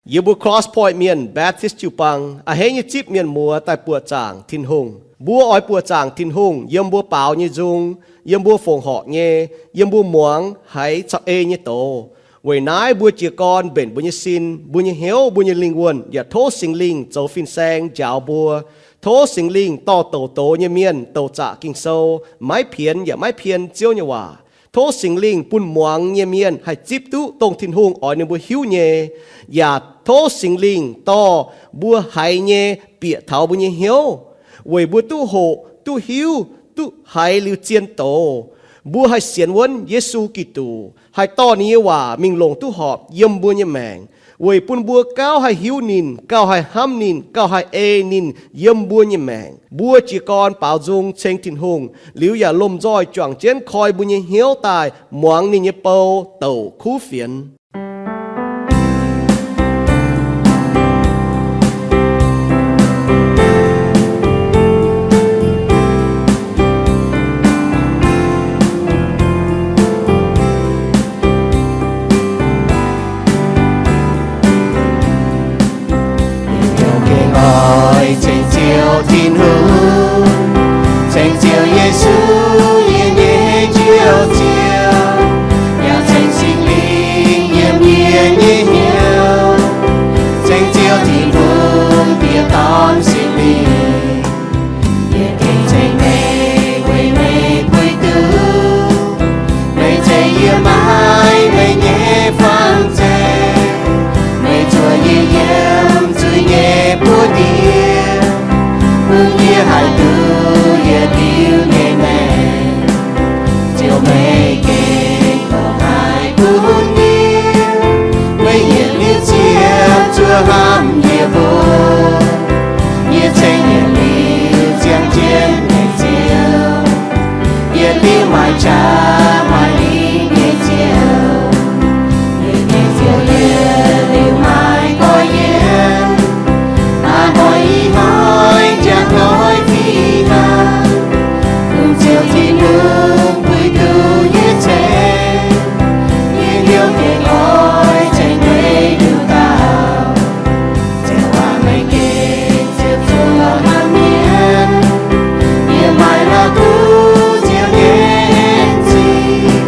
Yie mbuo Cross Point Mienh Baptist jiu-baang a'hneiv nyei zipv mienh muoz daaih buoqc zaangc Tin-Hungh. Mbuo oix buoqc zaangc Tin-Hungh yiem mbuo baaux nyei nzung, yiem mbuo fongc horc nyei, yiem mbuo muangx haiz caux ei nyei doz. Weic naaiv mbuo jiez gorn mbenc mbuo nyei sin, mbuo nyei hnyouv, mbuo nyei lingh wuonh yaac tov Singx Lingh zoux fin-saeng njaaux mbuo. Tov Singx Lingh dorh douc doz nyei mienh douc zaqc Ging-Sou, maiv pienx yaac maiv pien Ziouv nyei waac. Tov Singx Lingh bun muangx nyei mienh haih zipv duqv dongh Tin-Hungh oix ninh mbuo hiuv nyei, yaac tov Singx Lingh dorh mbuo haiz nyei bieqc taux mbuo nyei hnyouv, weic mbuo duqv hoqc, duqv hiuv, duqv haiz liuz zien doz. Mbuo haih sienx wuonv Yesu Giduc, haih dorh ninh nyei waac mingh longc duqv horpc yiem mbuo nyei maengc, weic bun mbuo gauh haih hiuv ninh, gauh haih hnamv ninh, gauh haih ei ninh yiem mbuo nyei maengc. Mbuo jiez gorn baaux nzung ceng Tin-Hungh liuz yaac lomh nzoih juangc jienv koi mbuo nyei hnyouv daaih muangx ninh nyei bou douc kuv fienx. Yie gengh oix ceng Ziouv Tin-Hungh, ceng Ziouv Yesu, yie nyei Njoux Ziouv, yaac ceng Singx Lingh yiem yie nyei hnyouv, ceng Ziouv Tin-Hungh, Diex, Dorn, Singx Lingh. Yie gengh ceng meih weic meih puix duqv meih ceix yie maiv meih nyei fang zeiv. Meih zuov yie yiem zuiz nyei buoz-ndiev, bun yie haih duqv yietc liuz nyei maengc. Ziouv, meih gengh longc haaix bun yie, meih yietc liuz ziepc zuoqv hnamv yie mbuo. Yie ceng yietc liuz ziangh jienv meih Ziouv, yietc liuz maaih qaqv maaih lingh nyei Ziouv. Yie gengh Ziouv yietc liuz maaih goiv yiem, hnoi ih hnoi, njang hnoi fih hnoi, bun Ziouv Tin-Hungh puix duqv yie ceng. Yie hnyouv gengh oix ceng meih nduqc dauh. Ziouv aac, meih gengh Ziouv zuoqc hnamv mienh. Yie maaih la'kuqv Ziouv nyei en zingh.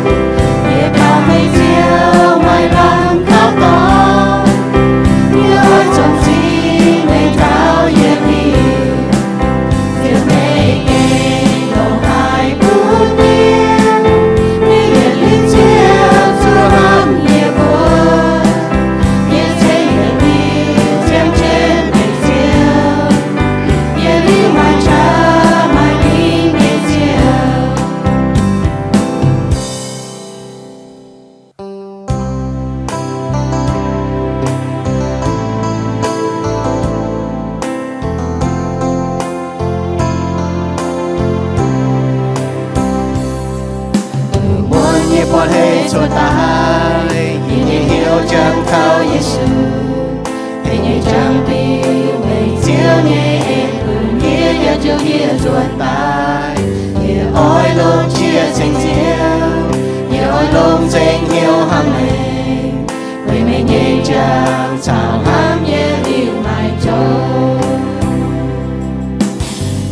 Yie kaux meih Ziouv maaih lamh kaux dorngx. Yie oix zorng-zengx meih taux yietc liuz. Ziouv, meih gengh longc haaix bun yie, yie yietc liuz ziepc zuoqv hnamv yie mbuo. Yie ceng yietc liuz ziangh jienv meih Ziouv, yietc liuz maaih qaqv maaih lingh nyei Ziouv. Dongh muonz nyei buoz-hleix cuotv daaih, yie nyei hnyouv jangx taux Yesu. Meih nyei jangx-diuh, meih Ziouv nyei en bun yie, yaac ziouc yie zuotc daaih. Yie oix longc jiex ceng Ziouv, yie oix longc nzengc hnyouv hnamv meih. Weic meih nyei jangx caux hnamv yie liuz maiv zoux.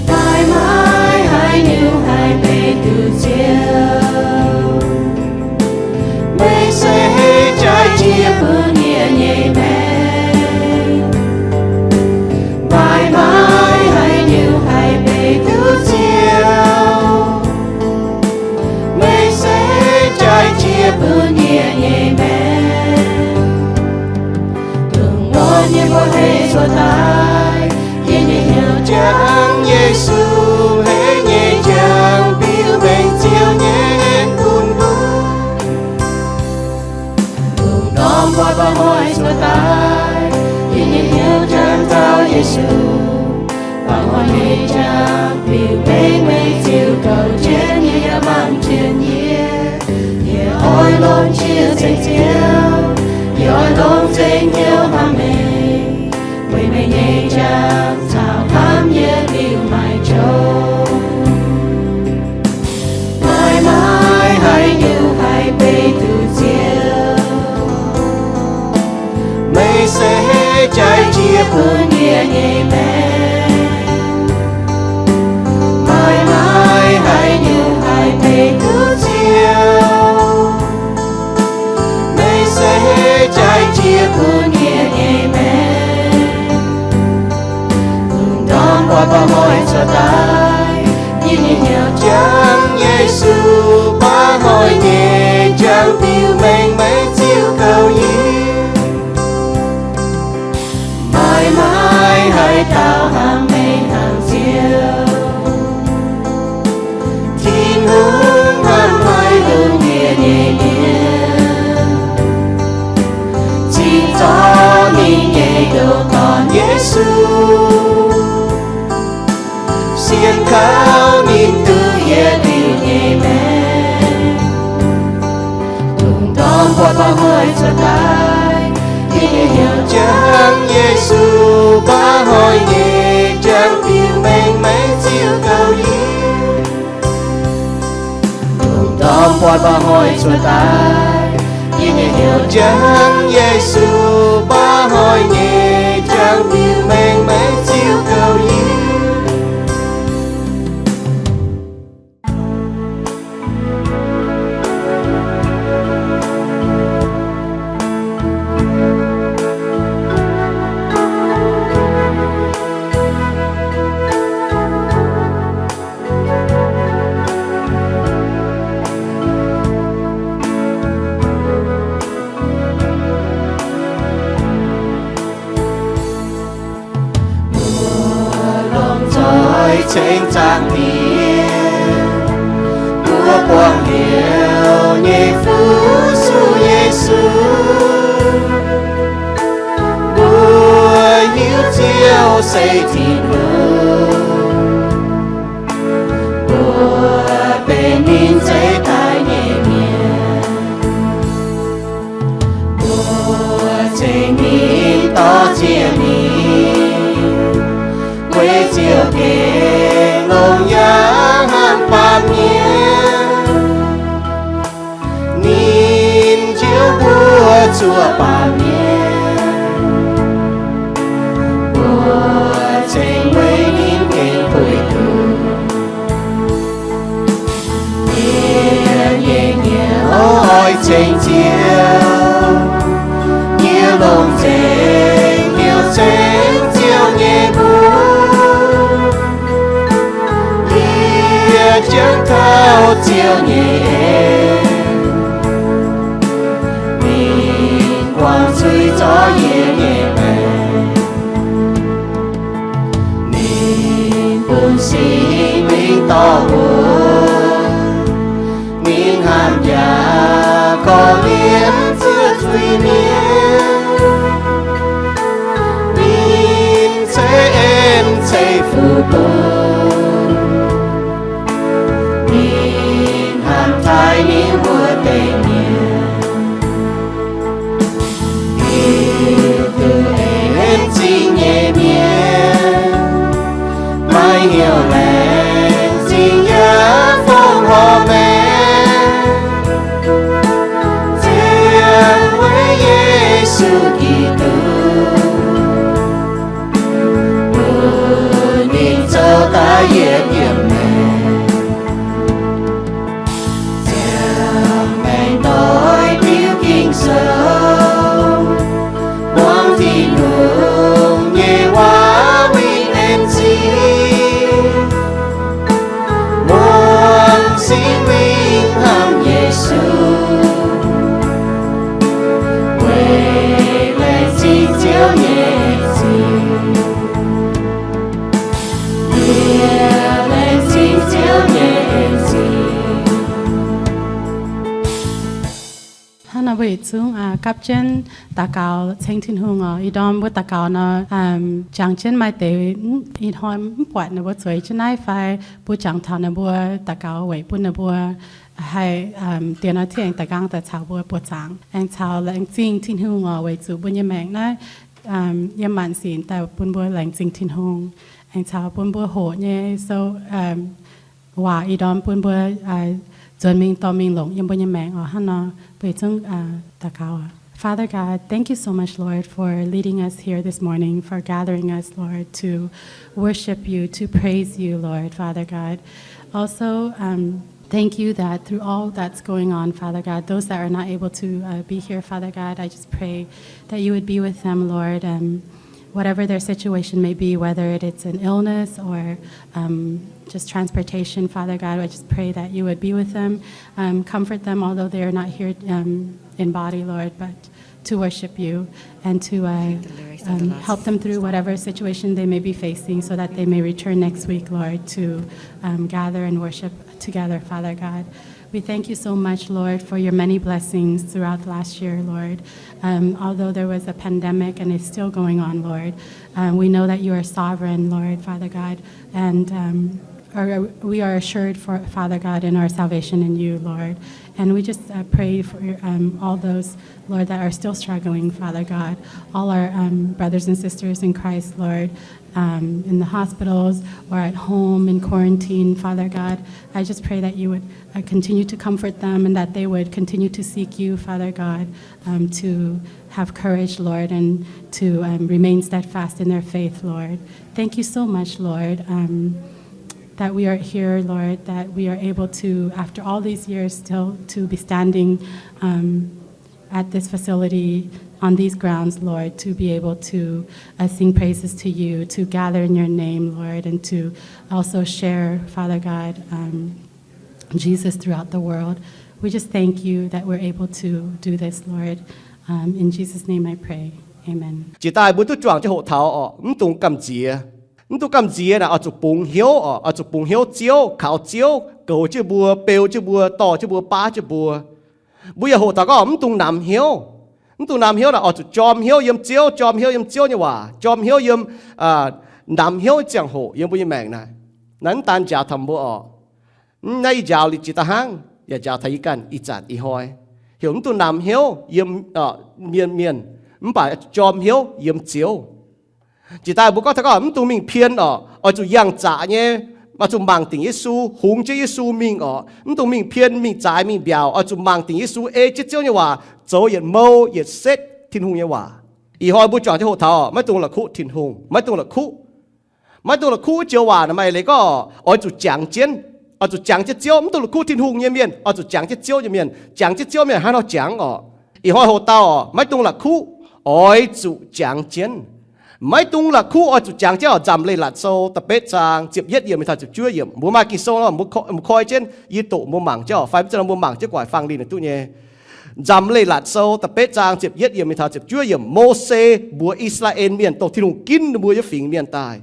Maiv maaih haaix nyungc haih beiv duqv Ziouv. Meih se jaaix jiex bun yie nyei maengc. Maiv maaih haaix nyungc haih beiv duqv Ziouv. Meih se jaaix jiex bun yie nyei maengc. Dongh muonz nyei buoz-hleix cuotv daaih, yie nyei hnyouv jangx Yesu, hleix nyei jangx-diuh, mengh Ziouv nyei en bun mbuo. Dongh ndorm buatc mba'hnoi cuotv daaih, yie nyei hnyouv jangx taux Yesu. Mba'hnoi nyei jangx-diuh mengh meih ziux gouv jienv yie, yaac mangc jienv yie. Yie oix longc jiex ceng Ziouv, yie oix longc nzengc hnyouv hnamv meih. Weic meih nyei jangx caux hnamv yie liuz maiv zoux. Maiv maaih haaix nyungc haih beiv duqv Ziouv. Meih jaiv jiex bun yie nyei maengc. Maaih maaih haaix nyungc haih benx duqv Ziouv, meih se jaiv jiex bun yie nyei maengc. Lungh ndorm buatc mba'hnoi cuotv daaih, yie nyei hnyouv jangx Yesu, mba'hnoi nyei jangx biux mengh maiv ziux gouv yie. Maaih maaih haaix dauh hnangv meih hnangv Ziouv, Tin-Hungh hnangv haaix longc yie nyei mienh, cingx zorqv ninh nyei ndoh Dorn Yesu, sienx kaux ninh duqv yietc liuz nyei maengc. Lungh ndorm buatc mba'hnoi cuotv daaih, yie nyei hnyouv jangx Yesu, mba'hnoi nyei jangx biux mengh maiv ziux gouv yie. Lungh ndorm buatc mba'hnoi cuotv daaih, yie nyei hnyouv jangx Yesu, mba'hnoi nyei jangx biux mengh maiv ziux gouv yie. Mbuo longc nzoih ceng zaangc Diex, mbuo buangh hnyouv nyei Fuqv Yesu. Mbuo hiuv Ziouv se Tin-Hungh, mbuo benx ninh nzeic daaih nyei mienh. Mbuo ceng ninh, dorh ziex ninh, weic Ziouv gengh longx yaac hnamv baamh mienh. Ninh njoux mbuo zuoqc baamh mienh, mbuo ceng weic ninh gengh puix nduqc. Yie nyei hnyouv oix ceng Ziouv, yie longc nzengc hnyouv ceng Ziouv nyei mbuox. Yie jangx taux Ziouv nyei en, ninh guangc zuiz zorqv yie nyei maengc. Ninh bun Singx Lingh dorh mbuo, ninh hnamv yaac korv-lienh zuqc zuiz-mienh. Ninh ceix en ceix fuqv bun, ninh hnamv taaih ninh wuov deix mienh. Ninh duqv en zingh nyei mienh, maaih hnyouv laengz zingh yaac fongc horc maengc. Ziangh weic Yesu Giduc, bun ninh zoux daaih yietc yiem maengc. Ziangh maengc doix diuv Ging-Sou, muangx Tin-Hungh nyei waac winh en zingh. Muangx Singx Lingh hnamv Yesu, weic laengz zingh Ziouv nyei zingh. Yie laengz zingh Ziouv nyei zingh. Hnangv naaiv mbuo yietc zungv gapv jienv daux gaux ceng Tin-Hungh oc. Ih ndorm mbuo daux gaux nor, jangx jienv maaih deix ih hnoi mv buatc ninh mbuo zueiz jienv naaiv fai mbuo jangx taux ninh mbuo daux gaux weic bun ninh mbuo haih dien nor tengx daaih nqaang daaih caux mbuo buoz-zaangc aengx caux laengz zingh Tin-Hungh oc, weic zuqc mbuo nyei maengc naaiv yiem maanc sic daaih bun mbuo laengz zingh Tin-Hungh, aengx caux bun mbuo hoqc nyei sou waac ih ndorm bun mbuo nzuonx mingh dorh mingh longc yiem mbuo nyei maengc oc. Hnangv nor mbuo yietc zungv daux gaux oc. Father God, thank you so much, Lord, for leading us here this morning, for gathering us, Lord, to worship you, to praise you, Lord, Father God. Also, um, thank you that through all that's going on, Father God, those that are not able to uh, be here, Father God, I just pray that you would be with them, Lord. Um, whatever their situation may be, whether it, it's an illness or um, just transportation, Father God, I just pray that you would be with them, um, comfort them, although they are not here um, in body, Lord, but to worship you and to uh, um, help them through whatever situation they may be facing so that they may return next week, Lord, to um, gather and worship together, Father God. We thank you so much, Lord, for your many blessings throughout last year, Lord. Um, although there was a pandemic and it's still going on, Lord, um, we know that you are sovereign, Lord, Father God, and um, are, we are assured, for, Father God, in our salvation in you, Lord. And we just uh, pray for um, all those, Lord, that are still struggling, Father God, all our um, brothers and sisters in Christ, Lord, um, in the hospitals or at home in quarantine, Father God. I just pray that you would uh, continue to comfort them and that they would continue to seek you, Father God, um, to have courage, Lord, and to um, remain steadfast in their faith, Lord. Thank you so much, Lord, um, that we are here, Lord, that we are able to, after all these years, still to be standing um, at this facility on these grounds, Lord, to be able to uh, sing praises to you, to gather in your name, Lord, and to also share, Father God, um, Jesus throughout the world. We just thank you that we're able to do this, Lord. Um, in Jesus' name I pray. Amen. Jiex daaih mbuo duqv juangc jienv hoqc taux orqc, mv dungx gamh nziex. Mv dungx gamh nziex naaic oix zuqc bungx hnyouv orqc, oix zuqc bungx hnyouv Ziouv, kaux Ziouv, goux jienv mbuo, beu jienv mbuo, dorh jienv mbuo, baav jienv mbuo. Mbuo yaac hoqc taux gorngv mv dungx namx hnyouv. Mv dungx namx hnyouv naaic oix zuqc jorm hnyouv yiem Ziouv, jorm hnyouv yiem Ziouv nyei waac, jorm hnyouv yiem, namx hnyouv ziangh hoc yiem mbuo nyei maengc naaic. Naaiv mv daan njaaux taux mbuo orqc. Naaiv yie njaaux liuz jiex daaih hnangv, yaac njaaux taux yie ganh ih zanc ih hnoi. Heuc mv dungx namx hnyouv yiem mienh, mienh, mv baac jorm hnyouv yiem Ziouv. Jiex daaih mbuo gorngv taux gorngv mv dungx mingh pien orqc, oix zuqc yangh zaqc nyei, oix zuqc mangc dingc Yesu, hungx jienv Yesu mingh orqc. Mv dungx mingh pien, mingh zaaix, mingh mbiaauc, oix zuqc mangc dingc Yesu, ei jienv Ziouv nyei waac, zoux yietc mou yietc setv Tin-Hungh nyei waac. Ih hnoi mbuo juangc jienv hoqc taux maiv dungx la'kuqv Tin-Hungh, maiv dungx la'kuqv. Maiv dungx la'kuqv joux waac naaic maaih leiz gorngv oix zuqc jangx jienv, oix zuqc jangx jienv Ziouv. Mv dungx la'kuqv Tin-Hungh nyei mienh, oix zuqc jangx jienv Ziouv nyei mienh. Jangx jienv Ziouv mienh hnangv nor jangx orqc. Ih hnoi hoqc dauh maiv dungx la'kuqv, oix zuqc jangx jienv. Maiv dungx la'kuqv oix zuqc jangx jienv orqc. Nzamc Leiz-Latc Sou da'betv zaang ziepc yietv yiemc mingh taux ziepc juov yiemc. Mbuo maaih Ging-Sou nor, mbuo koi jienv, yie doqc mbuo mangc jienv orqc, fai mv zeiz nor mbuo mangc jienv gu'nguaaic fang linh duqv nyei. Nzamc Leiz-Latc Sou da'betv zaang ziepc yietv yiemc mingh taux ziepc juov yiemc. Mose mbuox I^saa^laa^en Mienh, dongh Tin-Hungh ginv ninh mbuo nyei fingx mienh daaih.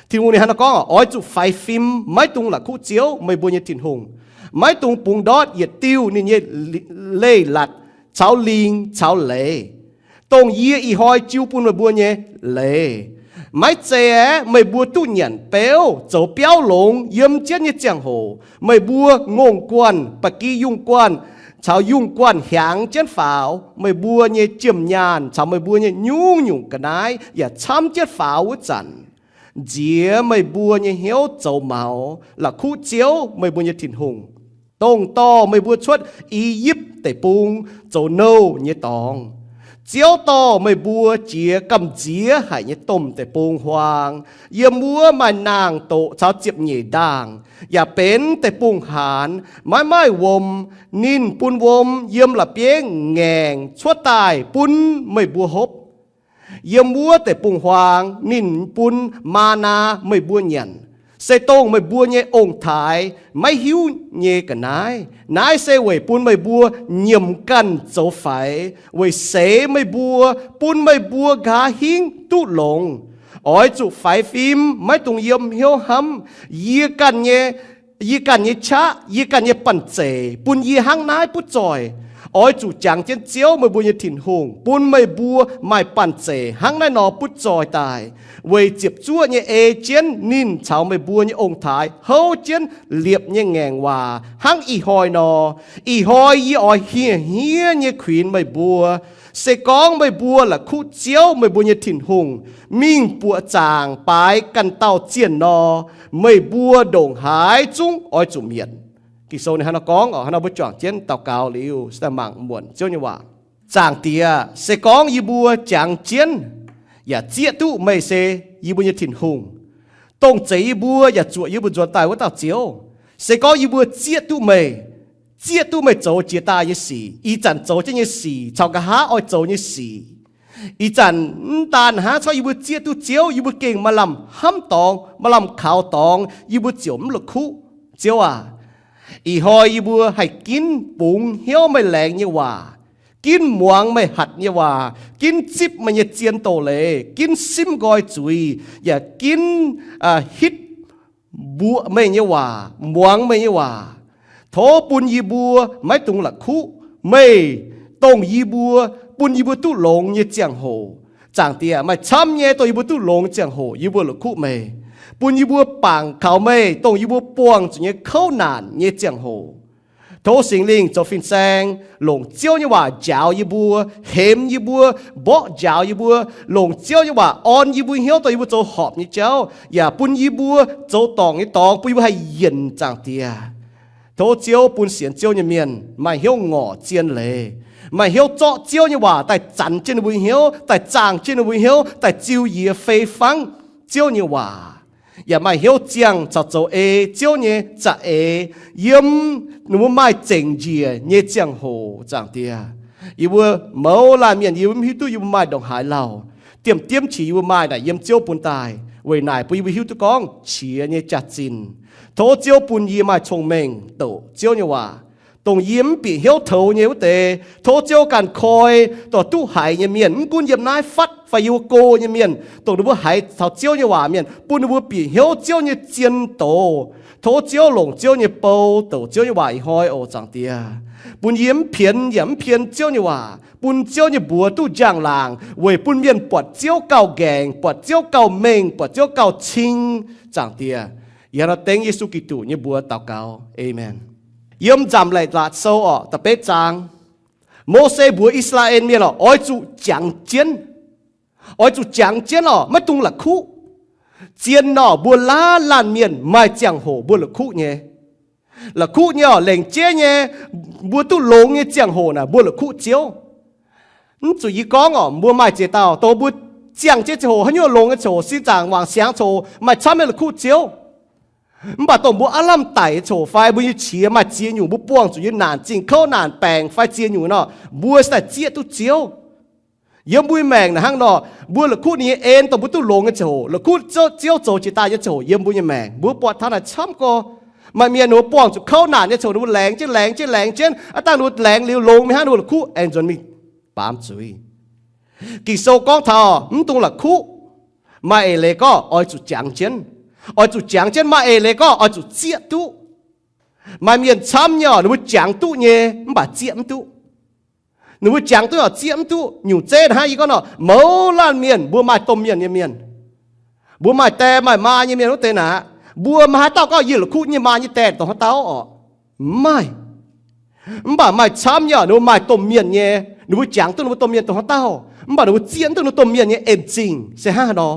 Tin-Hungh ninh hnangv nor gorngv, oix zuqc faix fim, maiv dungx la'kuqv Ziouv, meih mbuo nyei Tin-Hungh. Maiv dungx bungx ndortv yietc diuh ninh nyei leiz-latc caux lingh caux leiz, dongh yie ih hnoi jiu bun meih mbuo nyei leiz. Maiv zeiz aeqv, meih mbuo duqv nyanc beuv zoux biauv longx yiem jienv nyei ziangh hoc, meih mbuo ngongh guanh, ba'gi yungh guanh caux yungh guanh hiaangx jienv faaux, meih mbuo nyei jiem-nyaanh caux meih mbuo nyei nyungc-nyungc ga'naaiv yaac camv jienv faaux wuov zanc, nziex meih mbuo nyei hnyouv zoux maux, la'kuqv Ziouv, meih mbuo nyei Tin-Hungh, dongh dorh meih mbuo cuotv I^yipv Deic-Bung zoux nouh nyei dorngx. Ziouv dorh meih mbuo jiex gamh nziex haic nyei domh deic-bung huaang. Yiem wuov maaih naang-doqc caux ziepc nyeic ndaangh, yaac benx deic-bung-haanz, maiv maaih wuom. Ninh bun wuom yiem la'bieiv ngaengc cuotv daaih bun meih mbuo hopv. Yiem wuov deic-bung-huaang ninh bun maa^naa meih mbuo nyanc, se dongh meih mbuo nyei ong-taaix maiv hiuv nyei ga'naaiv. Naaiv se weic bun meih mbuo nyiemc ganh zoux faix, weic seix meih mbuo, bun meih mbuo nqa'haav hingv duqv longx. Oix zuqc faix fim, maiv dungx yiem hnyouv hnamv. Yie ganh nyei, yie ganh nyei qaqv, yie ganh nyei banh zeic bun yie hnangv naaiv butv zoih. Oix zuqc jangx jienv Ziouv, meih mbuo nyei Tin-Hungh, bun meih mbuo maaih banh zeic hnangv naaiv nor butv zoih daaih, weic ziepc zuoqv nyei ei jienv ninh caux meih mbuo nyei ong-taaix houv jienv liepc nyei ngaengc waac hnangv ih hnoi nor. Ih hnoi yie oix hniev-hniev nyei kuinx meih mbuo, se gorngv meih mbuo la'kuqv Ziouv, meih mbuo nyei Tin-Hungh, mingh buoqc zaangc baaix ganh dauh zienh nor, meih mbuo ndongc haaix zungv oix zuqc mietc. Ging-Sou ninh hnangv nor gorngv oc. Hnangv nor mbuo juangc jienv daux gaux liuz, se daaih mangc muonc Ziouv nyei waac. Zaangc Diex, se gorngv yie mbuo jangx jienv yaac zieqv duqv meih se yie mbuo nyei Tin-Hungh, dongh zeix yie mbuo yaac zuoqc yie mbuo nzuonx daaih wuov dauh Ziouv. Se gorngv yie mbuo zieqv duqv meih, zieqv duqv meih zoux jiex daaih nyei sic, ih zanc zoux jienv nyei sic caux nqa'haav oix zoux nyei sic, ih zanc mv daan hnangv, se gorngv yie mbuo zieqv duqv Ziouv, yie mbuo gengh maaih lamh hnamv dorngx, maaih lamh kaux dorngx, yie mbuo ziouc mv la'kuqv. Ziouv aac, ih hnoi yie mbuo haih ginv bungx hnyouv meih laengz nyei waac, ginv muangx meih hatc nyei waac, ginv zipv meih nyei zien doz-leiz, ginv simv nqoi zuiz, yaac ginv hitv mbuoqc meih nyei waac, muangx meih nyei waac. Tov bun yie mbuo maiv dungx la'kuqv meih, dongh yie mbuo, bun yie mbuo duqv longx nyei ziangh hoc. Zaangc Diex, maaih camv nyei dongh yie mbuo duqv longx nyei ziangh hoc yie mbuo la'kuqv meih, bun yie mbuo bangc kaux meih dongh yie mbuo buangh zuqc nyei kouv naanc nyei ziangh hoc. Tov Singx Lingh zoux fin-saeng longc Ziouv nyei waac njaaux yie mbuo, hemx yie mbuo, mborqv njaaux yie mbuo, longc Ziouv nyei waac orn yie mbuo hnyouv dongh yie mbuo zoux horpc nyei jauv, yaac bun yie mbuo zoux dorngc nyei dorngx, bun yie mbuo haih yienc, Zaangc Diex. Tov Ziouv bun sienx Ziouv nyei mienh maaih hnyouv ngorc zien leiz, maaih hnyouv zorqv Ziouv nyei waac daaih zanc jienv ninh mbuo hnyouv, daaih zaangh jienv ninh mbuo hnyouv, daaih ziux yie fei fangv Ziouv nyei waac, yaac maaih hnyouv ziangh caux zoux ei Ziouv nyei za'eix yiem ninh mbuo maaih zengc njiec nyei ziangh hoc, Zaangc Diex. Yie mbuo mouz laanh mienh yie mbuo mv hiuv duqv yie mbuo maaih ndongc haaix lauh. Diemv diemv qiex yie mbuo maaih naaic yiem Ziouv bun daaih, weic naaic bun yie mbuo hiuv duqv gorngv qiex nyei jaax-zinh. Tov Ziouv bun yie maaih cong-mengh doqc Ziouv nyei waac, dongh yie mv bieqc hnyouv toux nyei wuov deix. Tov Ziouv ganh koi dongh duqv haiz nyei mienh, mv gunv yiem naaiv fatv fai yiem wuov go nyei mienh, dongh ninh mbuo haiz taux Ziouv nyei waac mienh, bun ninh mbuo bieqc hnyouv Ziouv nyei zien doz. Tov Ziouv longc Ziouv nyei bou douc Ziouv nyei waac ih hnoi oc, Zaangc Diex. Bun yie mv pienx yaac mv pien Ziouv nyei waac, bun Ziouv nyei mbuox duqv njang-laangc weic bun mienh buatc Ziouv gauh nqaengc, buatc Ziouv gauh mengh, buatc Ziouv gauh cing, Zaangc Diex. Yie hnangv nor dengv Yesu Giduc nyei mbuox daux gaux, Aamen. Yiem Nzamc Leiz-Latc Sou oc, da'betv zaang, Mose mbuox I^saa^laa^en Mienh oc, oix zuqc jangx jienv. Oix zuqc jangx jienv oc, maiv dungx la'kuqv. Zien nor, mbuo laanh laanh mienh maaih ziangh hoc mbuo la'kuqv nyei. La'kuqv nyei oc, lengc jeiv nyei, mbuo duqv longx nyei ziangh hoc naaic mbuo la'kuqv Ziouv. Mv zuqc yie gorngv oc, mbuo maaih ziex dauh dongh mbuo ziangh jienv ziangh hoc, haaix nyungc longx nyei ziangh hoc, sin zaangc wangc siangx ziangh hoc, maaih camv nyei la'kuqv Ziouv. Mv baac dongh mbuo aav lamh daic nyei ziangh hoc fai mbuo nyei qiex maaih ziex nyungc, mbuo buangh zuqc nyei naanc zingh, kouv naanc, baengc fai ziex nyungc nor, mbuo se daaih zieqv duqv Ziouv. Yiem mbuo nyei maengc naaic hnangv nor, mbuo la'kuqv ninh nyei en dongh mbuo duqv longx nyei ziangh hoc, la'kuqv Ziouv zoux jiex daaih nyei ziangh hoc yiem mbuo nyei maengc. Mbuo buatc taux naaic camv gorx. Maaih mienh ninh mbuo buangh zuqc kouv naanc nyei ziangh hoc ninh mbuo laengz jienv, laengz jienv, laengz jienv, aav dangh ninh mbuo laengz liuz longx mingh hnangv, ninh mbuo la'kuqv aengx nzuonx mingh baamz zuiz. Ging-Sou gorngv taux mv dungx la'kuqv. Maaih eix leiz gorngv oix zuqc jangx jienv. Oix zuqc jangx jienv. Maaih eix leiz gorngv oix zuqc zieqv duqv. Maaih mienh camv nyei oc, ninh mbuo jangx duqv nyei mv baac zieqv mv duqv. Ninh mbuo jangx duqv oc, zieqv mv duqv. Nyungc zeiv hnangv yie gorngv nor, mouz laanh mienh mbuo maaih domh mienh nyei mienh, mbuo maaih die maaih maa nyei mienh wuov deix naaic, mbuo maaih haaix dauh gorngv yie la'kuqv nyei maa nyei die dongh haaix dauh oc? Mv maaih. Mv baac maaih camv nyei oc, ninh mbuo maaih domh mienh nyei, ninh mbuo jangx duqv ninh mbuo domh mienh dongh haaix dauh, mv baac ninh mbuo zieqv mv duqv ninh domh mienh nyei en-zingh se hnangv haaix nor.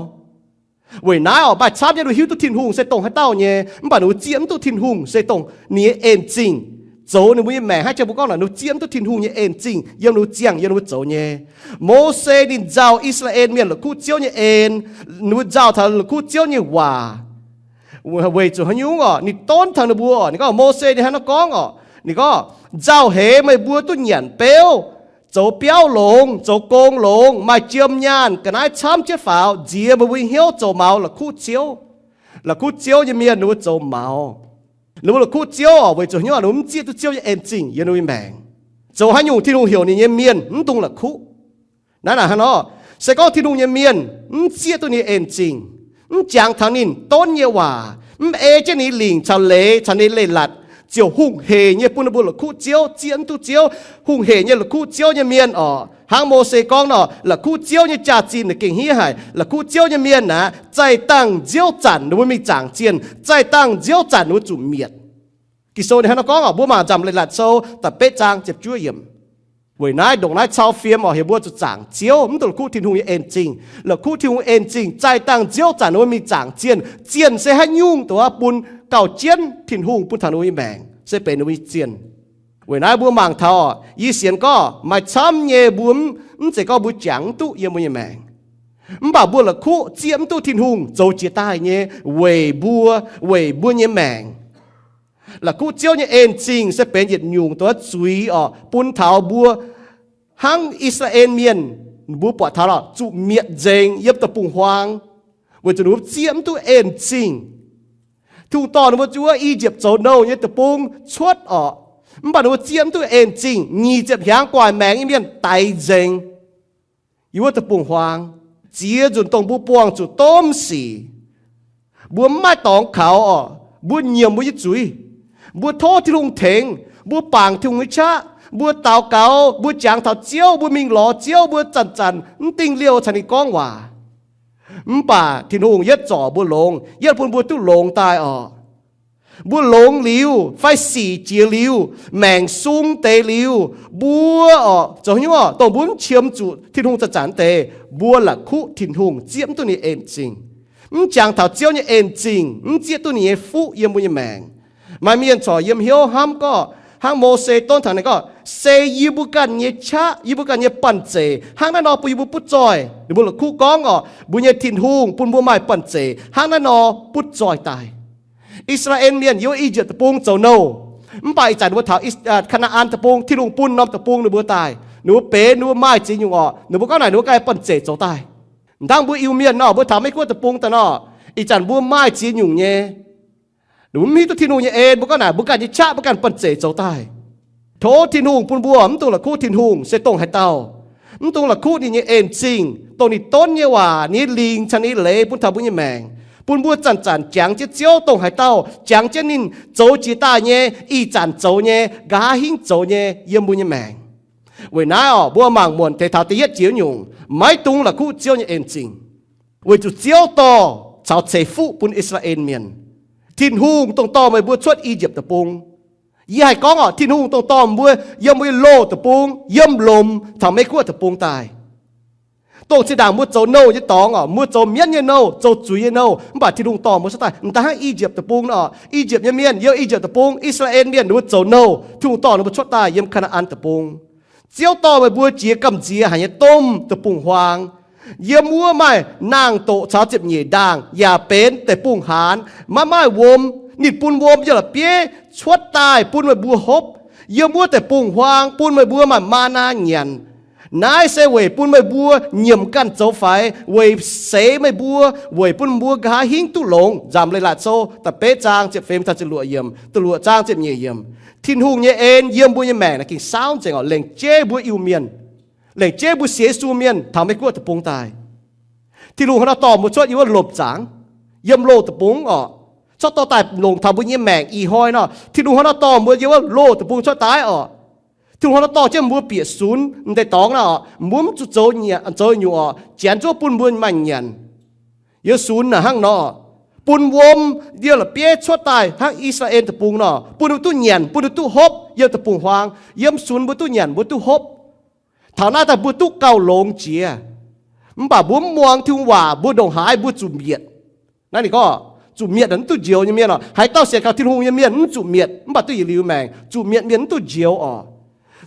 Weic naaiv oc, maaih camv nyei ninh mbuo hiuv duqv Tin-Hungh se dongh haaix dauh nyei, mv baac ninh mbuo zieqv mv duqv Tin-Hungh se dongh ninh nyei en-zingh zoux ninh mbuo nyei maengc hnangv. Jang mbuo gorngv naaic, ninh mbuo zieqv mv duqv Tin-Hungh nyei en-zingh yiem ninh mbuo ziangh, yiem ninh mbuo zoux nyei. Mose ninh nzauh I^saa^laa^en Mienh la'kuqv Ziouv nyei en, ninh mbuo nzauh taux la'kuqv Ziouv nyei waac weic zuqc haaix nyungc oc? Ninh donv taux ninh mbuo oc. Ninh gorngv, Mose ninh hnangv naaiv gorngv oc, ninh gorngv, Nzauh heix meih mbuo duqv nyanc beuv, zoux biauv longx, zoux gong longx, maaih jiem nyaanh ga'naaiv camv jienv faaux, nziex meih mbuo nyei hnyouv zoux maux la'kuqv Ziouv. La'kuqv Ziouv nyei mienh ninh mbuo zoux maux. Ninh mbuo la'kuqv Ziouv oc, weic zuqc haaix nyungc? Ninh mbuo mv zieqv duqv Ziouv nyei en-zingh yiem ninh mbuo nyei maengc. Zoux haaix nyungc Tin-Hungh heuc ninh nyei mienh mv dungx la'kuqv? Naaiv naaic hnangv nor, se gorngv Tin-Hungh nyei mienh mv zieqv duqv ninh nyei en-zingh, mv jangx taux ninh donv nyei waac, mv ei jienv ninh lingc caux leiz caux ninh leiz-latc, ziouc hungh heic nyei bun ninh mbuo la'kuqv Ziouv, zieqv mv duqv Ziouv. Hungh heic nyei la'kuqv Ziouv nyei mienh oc, hnangv Mose gorngv nor, la'kuqv Ziouv nyei jaax-zinh naaic gengh hniev haic. La'kuqv Ziouv nyei mienh naaic, zaih dangh nziouv zanc ninh mbuo mingh zaangc zienh, zaih dangh nziouv zanc ninh mbuo zuqc mietc. Ging-Sou ninh hnangv nor gorngv oc, mbuo mangc Nzamc Leiz-Latc Sou da'betv zaang ziepc juov yiemc. Weic naaiv ndongc naaiv cau fiem oc, heuc mbuo zuqc zaangc Ziouv, mv dungx la'kuqv Tin-Hungh nyei en-zingh. La'kuqv Tin-Hungh en-zingh zaih dangh nziouv zanc ninh mbuo mingh zaangc zienh. Zienh se haaix nyungc dongh bun gauh jienv Tin-Hungh bun taux ninh mbuo nyei maengc, se benx ninh mbuo nyei zienh. Weic naaiv mbuo mangc taux, yie sienx gorngv maaih camv nyei mbuo mv zeiz gorngv mbuo jangx mv duqv yiem mbuo nyei maengc, mv baac mbuo la'kuqv zieqv mv duqv Tin-Hungh zoux jiex daaih nyei weic mbuo, weic mbuo nyei maengc. La'kuqv Ziouv nyei en-zingh se benx yietc nyungc dongh zuiz oc, bun taux mbuo hnangv I^saa^laa^en Mienh, mbuo buatc taux lorqc, zuqc mietc nzengc yiem deic-bung-huaang, weic zuqc ninh mbuo zieqv mv duqv en-zingh. Tin-Hungh dorh ninh mbuo zuqc wuov I^yipv zoux nouh nyei deic-bung cuotv oc, mv baac ninh mbuo zieqv mv duqv en-zingh, nyic ziepc hnyangx gu'nguaaic maengx nyei mienh daix nzengc yiem wuov deic-bung-huaang. Ziex nzunc dongh mbuo buangh zuqc domh sic, mbuo mv maaih dorngx kaux oc, mbuo nyiemc mbuo nyei zuiz, mbuo tov Tin-Hungh tengx, mbuo bangc Tin-Hungh nyei qaqv, mbuo daux gaux, mbuo jangx taux Ziouv, mbuo mingh lorz Ziouv, mbuo zanc-zanc mv dingh liouh caux ninh gorngv waac. Mv baac Tin-Hungh yietv zorc mbuo longx, yietv bun mbuo duqv longx daaih oc. Mbuo longx liuz fai sic jiex liuz, maengc sung deix liuz, mbuo oc, zoux hnyouv dongh mbuo mv qiemx zuqc Tin-Hungh zanc-zanc deix, mbuo la'kuqv Tin-Hungh zieqv mv duqv ninh en-zingh, mv jangx taux Ziouv nyei en-zingh, mv zieqv duqv ninh nyei fuqv yiem mbuo nyei maengc. Maaih mienh corc yiem hnyouv hnamv gorngv, hnangv Mose donv taux ninh gorngv, se yie mbuo ganh nyei qaqv, yie mbuo ganh nyei banh zeic hnangv naaiv nor bun yie mbuo butv zoih. Ninh mbuo la'kuqv gorngv oc, mbuo nyei Tin-Hungh bun mbuo maaih banh zeic hnangv naaiv nor butv zoih daaih. I^saa^laa^en Mienh yiem I^yipv Deic-Bung zoux nouh, mv baac ih zanc ninh mbuo taux Kaa^naa^an Deic-Bung, Tin-Hungh bun norm deic-bung ninh mbuo daaih, ninh mbuo benx, ninh mbuo maaih ziex nyungc oc. Ninh mbuo gorngv naaic ninh mbuo ganh banh zeic zoux daaih. Hnangv mbuo Iu-Mienh nor, mbuo taux Meiv-Guoqv Deic-Bung daaih nor, ih zanc mbuo maaih ziex nyungc nyei. Ninh mbuo mv hiuv duqv Tin-Hungh nyei en, mbuo gorngv naaic mbuo ganh nyei qaqv, mbuo ganh banh zeic zoux daaih. Tov Tin-Hungh bun mbuo mv dungx la'kuqv Tin-Hungh se dongh haaix dauh, mv dungx la'kuqv ninh nyei en-zingh, dongh ninh donv nyei waac, ninh nyei lingc caux ninh nyei leiz bun taux mbuo nyei maengc, bun mbuo zanc-zanc jangx jienv Ziouv dongh haaix dauh, jangx jienv ninh zoux jiex daaih nyei, ih zanc zoux nyei, nqa'haav hingv zoux nyei yiem mbuo nyei maengc. Weic naaiv oc, mbuo mangc muonc taux da'yietv jiex nyungc, maiv dungx la'kuqv Ziouv nyei en-zingh, weic zuqc Ziouv dorh caux ceix fuqv bun I^saa^laa^en Mienh. Tin-Hungh dongh dorh meih mbuo cuotv I^yipv Deic-Bung. Yie haih gorngv oc, Tin-Hungh dongh dorh mbuo yiem mbuo nyei loz deic-bung, yiem lomc taux Meiv-Guoqv Deic-Bung daaih. Dongh zinh ndaangc mbuo zoux nouh nyei dorngx oc, mbuo zoux mienv nyei nouh, zoux zuiz nyei nouh, mv baac Tin-Hungh dorh mbuo cuotv daaih. M'daaih hnangv I^yipv Deic-Bung nor, I^yipv nyei mienh, yiem I^yipv Deic-Bung, I^saa^laa^en Mienh ninh mbuo zoux nouh, Tin-Hungh dorh ninh mbuo cuotv daaih yiem Kaa^naa^an Deic-Bung. Ziouv dorh meih mbuo jiex gamh nziex haic nyei domh deic-bung-huaang. Yiem wuov maaih nangh doqc caux ziepc nyeic ndaangh, yaac benx deic-bung haanz, maiv maaih wuom. Ninh bun wuom yiem la'bieiv cuotv daaih bun meih mbuo hopv. Yiem wuov deic-bung-huaang bun meih mbuo maaih maa^naa nyanc. Naaiv se weic bun meih mbuo nyiemc ganh zoux faix, weic seix meih mbuo, weic bun mbuo nqa'haav hingv duqv longx. Nzamc Leiz-Latc Sou da'betv zaang ziepc feix taux ziepc luoqc yiemc, da'luoqc zaang ziepc nyeic yiemc. Tin-Hungh nyei en yiem mbuo nyei maengc naaiv gengh saauv nzengc oc, lengc jeiv mbuo Iu-Mienh, lengc jeiv mbuo sienx Yesu mienh taux Meiv-Guoqv Deic-Bung daaih. Tin-Hungh hnangv nor dorh mbuo cuotv yiem wuov lomc zaangc, yiem loz deic-bung oc, cuotv dorh daaih longc taux mbuo nyei maengc ih hnoi nor. Tin-Hungh hnangv nor dorh mbuo yiem wuov loz deic-bung cuotv daaih oc. Tin-Hungh hnangv nor dorh jienv mbuo bieqc sunx m'deix dorngx nor, mbuo mv zuqc zoux nyanc, zoux nyungc oc, janx zuov bun mbuo maaih nyanc. Yiem sunx naaic hnangv nor, bun wuom yiem la'bieiv cuotv daaih hnangv I^saa^laa^en Deic-Bung nor, bun ninh duqv nyanc, bun ninh duqv hopv yiem deic-bung-huaang. Yiem sunx mbuo duqv nyanc, mbuo duqv hopv. Taux naaiv daaih mbuo duqv gauh longx jiex. Mv baac mbuo mv muangx Tin-Hungh waac, mbuo ndongc haaix mbuo zuqc mietc. Naaiv ninh gorngv zuqc mietc naaic mv duqv njoux nyei mienh oc. Haaix dauh sienx kaux Tin-Hungh nyei mienh mv zuqc mietc, mv baac duqv yietc liuz maengc. Zuqc mietc mienh mv duqv njoux oc.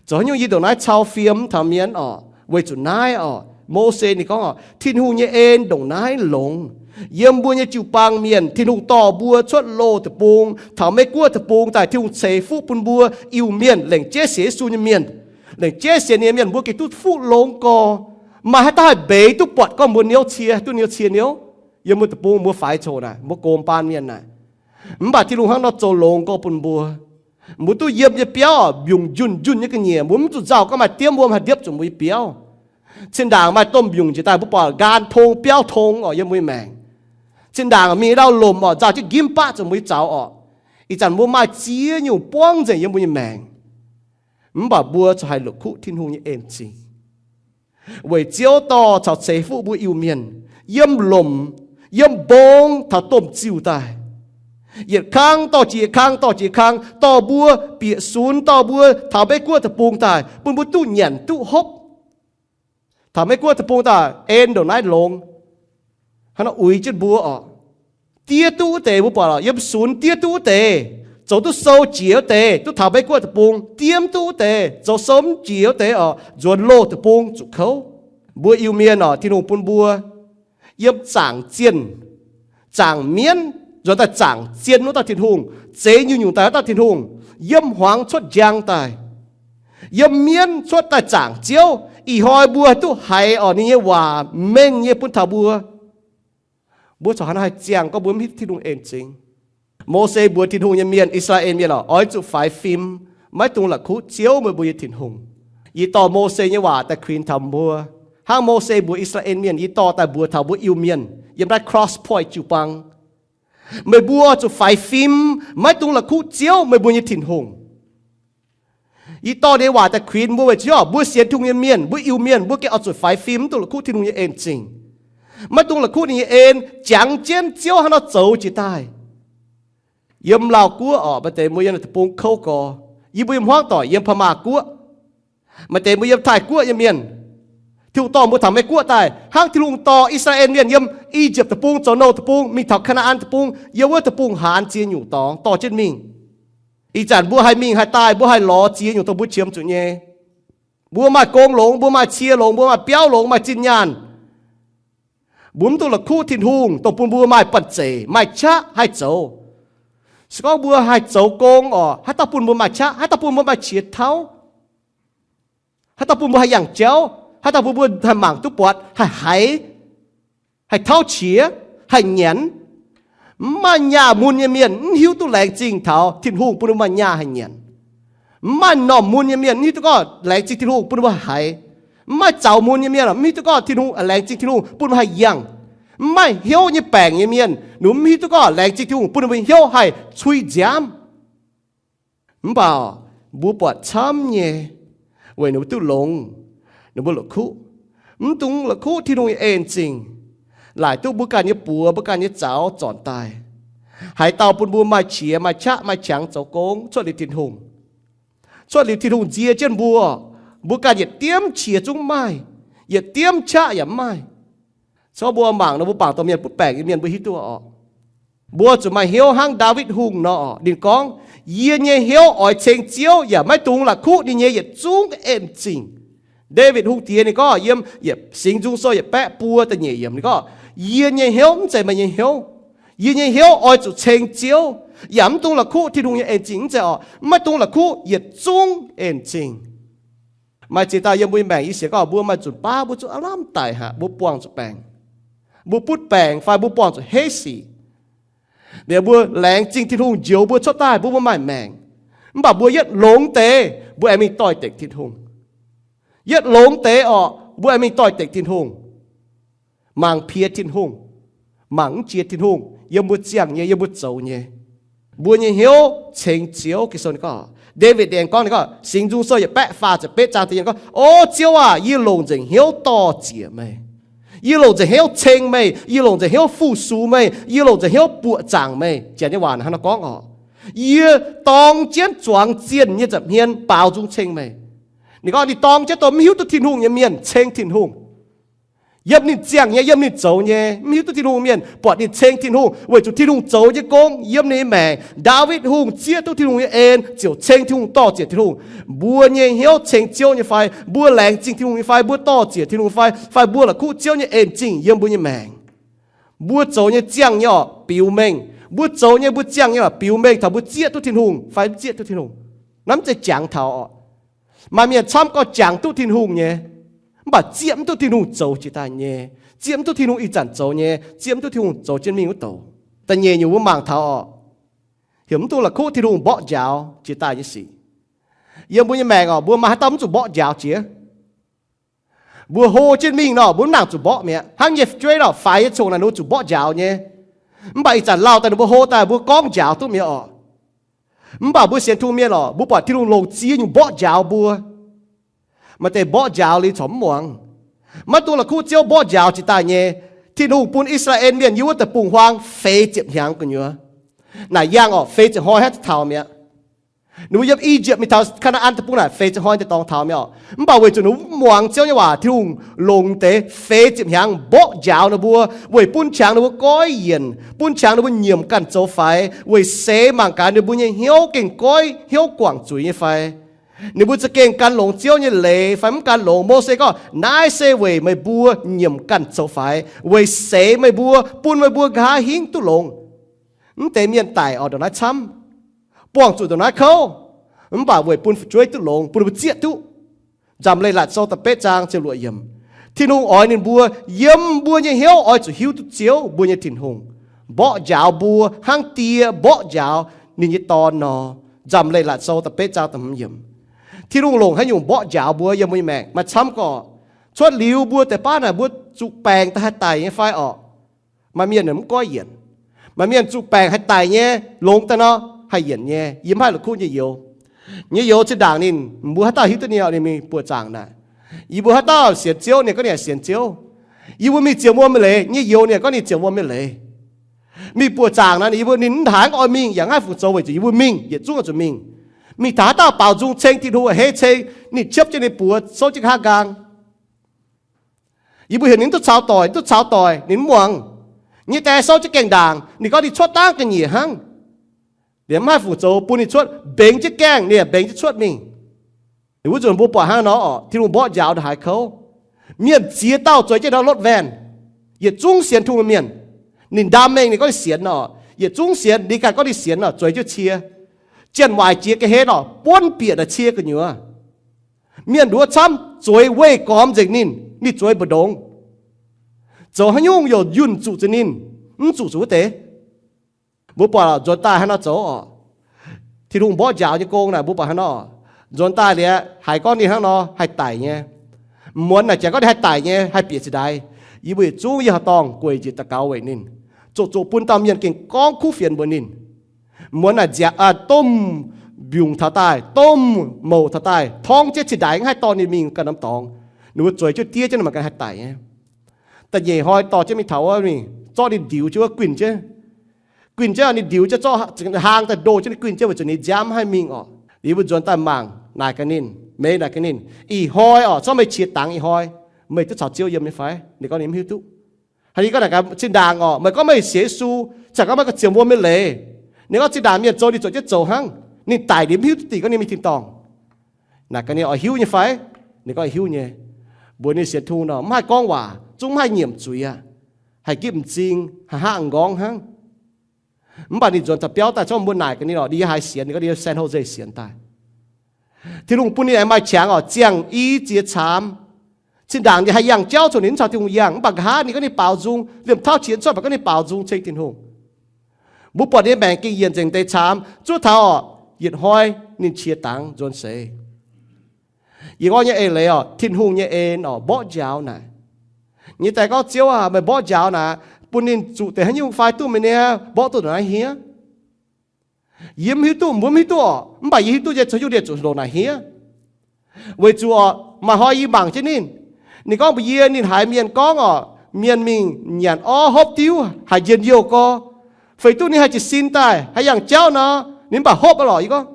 Zoux haaix nyungc yie ndongc naaiv cau fiem taux mienh oc? Weic zuqc naaiv oc, Mose ninh gorngv oc, Tin-Hungh nyei en ndongc naaiv longx. Yiem mbuo nyei jiu-baang mienh, Tin-Hungh dorh mbuo cuotv loz deic-bung taux Meiv-Guoqv Deic-Bung daaih, Tin-Hungh ceix fuqv bun mbuo Iu-Mienh, lengc jeiv sienx Yesu nyei mienh, lengc jeiv sienx ninh nyei mienh, mbuo gengh duqv fuqv longx gorx. Maaih haaix dauh haih mbeix duqv buatc gorngv mbuo niouv cie, duqv niouv cie niouv? Yiem mbuo deic-bung mbuo faix coc naaic, mbuo gox baan mienh naaic. Mv baac Tin-Hungh hnangv nor zoux longx gorx bun mbuo. Mbuo duqv yiem nyei biauv mbiungc njunh njunh nyei ga'nyiec, mbuo mv zuqc nzauh gorngv maaih diemv wuom haih ndiepv zuqc mbuo nyei biauv. Zinh ndaangc maaih domh mbiungc jiex daaih mbuo buatc nqaam tong biauv tong oc yiem mbuo nyei maengc. Zinh ndaangc mingh ndau lomc oc, nzauh jienv nqimv baqv zuqc mbuo nyei zaux oc. Ih zanc mbuo maaih ziex nyungc buangv nzengc yiem mbuo nyei maengc. Mv baac mbuo corc haih la'kuqv Tin-Hungh nyei en-zingh, weic Ziouv dorh caux ceix fuqv mbuo Iu-Mienh yiem lomc, yiem mbong taux domh ziuh daaih. Yietc kang dorh jiex yietc kang, dorh jiex kang, dorh mbuo bieqc sunx, dorh mbuo taux Meiv-Guoqv Deic-Bung daaih, bun mbuo duqv nyanc duqv hopv. Taux Meiv-Guoqv Deic-Bung daaih en ndongc naaiv longx. Hnangv nor uix jienv mbuo oc. Diev duqv wuov deix mbuo buatc oc, yiem sunx diev duqv wuov deix, Zoux duqv sou jiex wuov deix duqv taux Meiv Guoqv deic-bung, diemv duqv wuov deix zoux sou mv jiex wuov deix oc, nzuonx loh deic-bung zuqc kouv. Mbuo Iu-Mienh oc, Tin-Hungh bun mbuo yiem zaangc zienh, zaangc mienv nzuonx daaih zaangc zienh wuov dauh Tin-Hungh, zeix nyungc-nyungc daaih wuov dauh Tin-Hungh, yiem hmuangx cuotv njang daaih, yiem mienv cuotv daaih zaangc Ziouv. Ih hnoi mbuo duqv haiz oc ninh nyei waac mengh nyei bun taux mbuo. Mbuo corc haaix nor haih ziangh gorngv mbuo mv hiuv Tin-Hungh en zingh? Mose mbuox Tin-Hungh nyei mienh, I^saa^laa^en Mienh oc, oix zuqc faix fim, maiv dungx la'kuqv Ziouv meih mbuo nyei Tin-Hungh. Yie dorh Mose nyei waac daaih kuinx taux mbuo, hnangv Mose mbuox I^saa^laa^en Mienh, yie dorh daaih mbuox taux mbuo Iu-Mienh yiem naaiv Cross Point jiu-baang. Meih mbuo zuqc faix fim, maiv dungx la'kuqv Ziouv meih mbuo nyei Tin-Hungh. Yie dorh nyei waac daaih kuinx mbuo weic zuqc hov mbuo sienx Tin-Hungh nyei mienh, mbuo Iu-Mienh, mbuo gengh oix zuqc faix fim, mv dungx la'kuqv Tin-Hungh nyei en zingh. Maiv dungx la'kuqv ninh nyei en, jangx jienv Ziouv hnangv nor zoux jiex daaih. Yiem Laauv Guoqv oc, maaih deix mbuo yiem deic-bung kouv gorx. Yie mbuo yiem hmuangv doic yiem Paa^maa Guoqv. Maaih deix mbuo yiem Taiv Guoqv nyei mienh, Tin-Hungh dorh mbuo taux Meiv Guoqv daaih, hnangv Tin-Hungh dorh I^saa^laa^en Mienh yiem I^yipv Deic-Bung zoux nouh deic-bung mingh taux Kaa^naa^an Deic-bung, yiem wuov deic-bung haanz ziex nyungc dorngx dorh jienv mingh. Ih zanc mbuo haih mingh haih daaih, mbuo haih lorz ziex nyungc dongh mbuo qiemx zuqc nyei. Mbuo maaih gong longx, mbuo maaih cie longx, mbuo maaih biauv longx, maaih zinh nyaanh. Mbuo mv dungx la'kuqv Tin-Hungh dongh bun mbuo maaih banh zeic, maaih qaqv haih zoux. Se gorngv mbuo haih zoux gong oc, haaix dauh bun mbuo maaih qaqv? Haaix dauh bun mbuo maaih qiex tauv? Haaix dauh bun mbuo haih yangh jauv? Haaix dauh bun mbuo haih mangc duqv buatc, haih haiz, haih tauv qiex, haih nyanc? Mv maaih nyaah mun nyei mienh mv hiuv duqv laengz zingh taux Tin-Hungh bun mbuo maaih nyaah haih nyanc. Mv maaih m'normh mun nyei mienh mv hiuv duqv gorngv laengz zingh Tin-Hungh bun mbuo haih haiz. Mv maaih zaux mun nyei mienh mv hiuv duqv gorngv Tin-Hungh, laengz zingh Tin-Hungh bun mbuo haih yangh. Mv maaih hnyouv nyei baengc nyei mienh, ninh mv hiuv duqv gorngv laengz zingh Tin-Hungh bun ninh mbuo hnyouv haih cui nziaamv. Mv baac mbuo buatc camv nyei, weic ninh mbuo duqv longx, ninh mbuo la'kuqv. Mv dungx la'kuqv Tin-Hungh nyei en zingh. Laaic duqv mbuo ganh nyei buoz, mbuo ganh nyei zaux zornc daaih. Haaix dauh bun mbuo maaih qiex, maaih qaqv, maaih qangx zoux gong cuotv liuz Tin-Hungh, cuotv liuz Tin-Hungh nzie jienv mbuo, mbuo ganh yietc diemv qiex zungv mv maaih, yietc diemv qaqv yaac mv maaih. Se gorngv mbuo mangc nor, mbuo bangc dongh mienh butv baengc nyei mienh mbuo hiuv duqv oc. Mbuo zuqc maaih hnyouv hnangv Ndaawitv Hungh nor, ninh gorngv, Yie nyei hnyouv oix ceng Ziouv, yaac maiv dungx la'kuqv ninh nyei yietc zungv en zingh. Ndaawitv Hungh diex ninh gorngv yiem Singx Nzung Sou yietc baeqv buo da'nyeic yiemc ninh gorngv, Yie nyei hnyouv mv zeiz meih nyei hnyouv. Yie nyei hnyouv oix zuqc ceng Ziouv, yaac mv dungx la'kuqv Tin-Hungh nyei en zingh. Mv zeiz oc, maiv dungx la'kuqv yietc zungv en zingh. Maaih ziex dauh yiem mbuo nyei maengc, yie sienx gorngv mbuo maaih nzunc baav mbuo zuqc aav lamh daic haic, mbuo buangh zuqc baengc, mbuo butv baengc fai mbuo buangh zuqc heiv sic. Liuz mbuo laengz zingh Tin-Hungh njoux mbuo cuotv daaih bun mbuo maaih maengc. Mv baac mbuo yietv longx deix mbuo aengx mingh doix-dekc Tin-Hungh. Yietv longx deix orqc, mbuo aengx mingh doix-dekc Tin-Hungh, mangc piex Tin-Hungh, mangc mv jiex Tin-Hungh yiem mbuo ziangh nyei, yiem mbuo zoux nyei. Mbuo nyei hnyouv ceng Ziouv. Ging-Sou ninh gorngv, Ndaawitv aengx gorngv, ninh gorngv, Singx Nzung Sou yietc baeqv faah ziepc betv zaang da'nyeic gorngv, O Ziouv aah! Yie longc nzengc hnyouv dor-ziec meih. Yie longc nzengc hnyouv ceng meih. Yie longc nzengc hnyouv fu-sux meih. Yie longc nzengc hnyouv buoqc zaangc meih. Janx nyei waac hnangv nor gorngv orqc. Yie dorng jienv zuangx zienh nyei nza'hmien baaux nzung ceng meih. Ninh gorngv ninh dorng jienv dongh mv hiuv duqv Tin-Hungh nyei mienh ceng Tin-Hungh. Yiem ninh ziangh nyei, yiem ninh zoux nyei, mv hiuv duqv Tin-Hungh mienh buatc ninh ceng Tin-Hungh weic zuqc Tin-Hungh zoux nyei gong yiem ninh nyei maengc. Ndaawitv Hungh zieqv duqv Tin-Hungh nyei en, ziouc ceng Tin-Hungh, dor-ziec Tin-Hungh. Mbuo nyei hnyouv ceng Ziouv nyei fai? Mbuo laengz zingh Tin-Hungh nyei fai? Mbuo dor-ziec Tin-Hungh fai? Fai mbuo la'kuqv Ziouv nyei en zingh yiem mbuo nyei maengc? Mbuo zoux nyei ziangh nyei orqc, biux mengh. Mbuo zoux nyei, mbuo ziangh nyei orqc, biux mengh taux mbuo zieqv duqv Tin-Hungh fai mv zieqv duqv Tin-Hungh. Naaiv mv zeiz jangx taux orqc. Maaih mienh camv gorngv jangx duqv Tin-Hungh nyei, mv baac zieqv mv duqv Tin-Hungh zoux jiex daaih nyei, zieqv mv duqv Tin-Hungh ih zanc zoux nyei, zieqv mv duqv Tin-Hungh zoux jienv mingh wuov douc. Da'nyeic nyungc mbuo mangc taux orqc, heuc mv dungx la'kuqv Tin-Hungh mborqv njaaux jiex daaih nyei sic. Yiem mbuo nyei maengc orqc, mbuo maaih haaix dauh mv zuqc mborqv njaaux jiex? Mbuo hlo jienv mingh nor, mbuo mv nangc zuqc mborqv mi'aqv. Hnangv nyei jueiv nor, faix nyei congx naaic ninh mbuo zuqc mborqv njaaux nyei. Mv baac ih zanc lauh daaih ninh mbuo hlo daaih mbuo gorngv njaaux duqv mi'aqv orqc. Mv baac mbuo sienx Tin-Hungh mienh orqc, mbuo buatc Tin-Hungh longc ziex nyungc mborqv njaaux mbuo. Maaih deix mborqv njaaux liuz corc mv muangx. Maiv dungx la'kuqv Ziouv mborqv njaaux jiex daaih nyei. Tin-Hungh bun I^saa^laa^en Mienh yiem wuov deic-bung-huaang feix ziepc hnyangx gu'nyuoz. Naaic yangh orqc, feix ziepc hnoi hnangv taux mi'aqv. Ninh mbuo yiem I^yipv mingh taux Kaa^naa^an Deic-Bung naaic feix ziepc hnoi deix dorngx taux mi'aqv. Mv baac weic zuqc ninh mbuo mv muangx Ziouv nyei waac, Tin-Hungh longc deix feix ziepc hnyangx mborqv njaaux ninh mbuo, weic bun qangx ninh mbuo goiv yienc, bun qangx ninh mbuo nyiemc ganh zoux faix, weic seix mangc gaax ninh mbuo nyei hnyouv gengh goiv hnyouv guangc zuiz nyei fai. Ninh mbuo za'gengh gan longx Ziouv nyei leiz fai mv gan longx. Mose gorngv, naaiv se weic meih mbuo nyiemc ganh zoux faix, weic seix meih mbuo, bun meih mbuo nqa'haav hingv duqv longx. Mv deix mienh daic oc ndongc naaiv camv, buangh zuqc ndongc naaiv kouv, mv baac weic bun fu'jueiv duqv longx, bun ninh mbuo zieqv duqv. Nzamc Leiz-Latc Sou da'betv zaang ziepc luoqc yiemc. Tin-Hungh oix ninh mbuo yiem mbuo nyei hnyouv oix zuqc hiuv duqv Ziouv, mbuo nyei Tin-Hungh, mborqv njaaux mbuo hnangv die mborqv njaaux ninh nyei dorn nor. Nzamc Leiz-Latc Sou da'betv zaang da'hmz yiemc. Tin-Hungh longc haaix nyungc mborqv njaaux mbuo yiem mbuo nyei maengc? Maaih camv gorqv, cuotv liuz mbuo deix baav naaic mbuo zuqc baengc daaih haih daic nyei fai orqc? Maaih mienh mv goiv yienc. Maaih mienh zuqc baengc haih daic nyei, longx daaih nor haih yienc nyei. Yie mv haih la'kuqv nyei youz. Nyei youz zinh ndaangc ninh, mbuo haaix dauh hiuv duqv ninh, ninh mingh buoqc zaangc naaic, yie mbuo haaix dauh sienx Ziouv, ninh gorngv ninh sienx Ziouv. Yie mbuo mingh zienx wuom nyei leiz, nyei youz ninh gorngv ninh zienx wuom nyei leiz. Mingh buoqc zaangc naaic, yie mbuo ninh mv haiz oix mingh yaac mv haih fungc zoux weic zuqc yie mbuo mingh, yietc zungv oix zuqc mingh. Mingh taux haaix dauh baaux nzung ceng Tin-Hungh, hei ceng ninh ciepv jienv ninh buoz, souv jienv nqa'haav nqaang. Yie mbuo heuc ninh duqv caux doic, duqv caux doic ninh mv muangx. Nyei die souv jienv gaengh ndaangc, ninh gorngv ninh cuotv dangv ga'nyiec hnangv. Liemh mv haih fungc zoux, bun ninh cuotv, mbengx jienv gaengh, ninh yaac mbengx jienv cuotv mingh. Wuov nzunc mbuo buatc hnangv nor orqc, Tin-Hungh mborqv njaaux ndongc haaix kouv. Mienh ziex dauh zueiz jienv ndau lotv waengh, yietc zungv sienx Tin-Hungh mienh. Ninh ndaam mengh ninh gorngv ninh sienx orqc, yietc zungv sienx, ninh ganh gorngv ninh sienx orqc, zueiz jienv cie. Janx-waaic jiex ga'hlen orqc, buonv bieqc naaic cie gu'nyuoz. Mienh nduov camv zueiz weih gormx nzengc ninh, ninh zueiz mbu'ndongx. Zoux haaix nyungc yaac yunh zuqc zuqc ninh, mv zuqc zuqc wuov deix. Mbuo buatc nzuonx daaih hnangv nor zoux orqc, Tin-Hungh mborqv njaaux nyei gong naaic mbuo buatc hnangv nor. Nzuonx daaih liuz haiz gorngv ninh hnangv nor haih daic nyei. Muonz naaic janx gorngv ninh haih daic nyei, haih bieqc zinh ndaix. Yie mbuo yietc zungv yiem haaix dorngh gueic njiec daux gaux weic ninh, zuqc zuqc bun dauh mienh gengh gorngv kuv fienx mbuox ninh. Muonz naaic nziaauc, domh mbiungc taux daaih, domh mouc taux daaih, torngv jienv zinh ndaix mv haih dorh ninh mingh ganh norm dorngx. Ninh mbuo zueiz jienv diev jienv ninh mangc gaax haih daic nyei. Da'nyeic hnoi dorh jienv mingh taux wuov mingh zorqv ninh ndiux jienv wuov guinh jienv. Guinh jienv ninh ndiux jienv zorqv haang daaih ndoh jienv ninh guinh jienv weic zuqc ninh nziaamv mv haih mingh orqc. Liuz mbuo nzuonx daaih mangc naaic gaax ninh, meih naaic gaax ninh, ih hnoi orqc, zorqv meih qiex dangx ih hnoi, meih duqv caux Ziouv yiem nyei fai? Ninh gorngv ninh mv hiuv duqv. Haaix ninh gorngv naaic gaax zinh ndaangc orqc, meih gorngv meih sienx Yesu, caux gorngv meih gauh ziemx wuom nyei leiz. Ninh gorngv zinh ndaangc mienh zoux ninh zuqc jienv zoux hnangv. Ninh daic ninh mv hiuv duqv dingc gorngv ninh mingh tin-dorngh. Naaic gaax ninh oix hiuv nyei fai? Ninh gorngv hiuv nyei. Mbuox ninh sienx Tin-Hungh nor mv haih gorngv waac, zungv mv haih nyiemc zuiz aqv. Haih gitv m'zing, haih hngaqv m'nqorngv hnangv. Mv baac ninh nzuonx taux biauv daaih zorqv mbuo naaic gaax ninh orqc, ninh yaac haih sienx, ninh gorngv ninh yiem San Jose sienx daaih. Tin-Hungh bun ninh aengx maaih qangx orqc, ziangh i ziex caamx. Zinh ndaangc ninh haih yangh jauv coc ninh mv caux Tin-Hungh yangh, mv baac nqa'haav ninh gorngv ninh baaux nzung, liemh tauv qiex cuotv baac gorngv ninh baaux nzung ceng Tin-Hungh. Mbuo buatc ninh nyei maengc gengh yienc nzengc deix caamx, zuov taux orqc, yietc hnoi ninh qiex dangx nzuonx seix. Yie gorngv nyei eix leiz orqc, Tin-Hungh nyei en orqc, mborqv njaaux naaic. Nyei daaih gorngv, Ziouv aac, meih mborqv njaaux naaic, bun ninh zuqc deix haaix nyungc fai duqv meih niaa mborqv duqv ndongc naaiv hniev? Yie mv hiuv duqv, mbuo mv hiuv duqv orqc, mv baac yie hiuv duqv nyei, caux hiuv deix zuqc ndongc naaic hniev. Weic zuqc orqc, maaih hnoi yie mangc jienv ninh, ninh gorngv mbuox yie, ninh haiz mienh gorngv orqc, mienh mingh nyanc orv hopv diuv haiz njien-youh gorx, feix duqv ninh haih jiez sin daaih haih yangh jauv nor, ninh mv baac hopv aqv lorqc. Yie gorngv,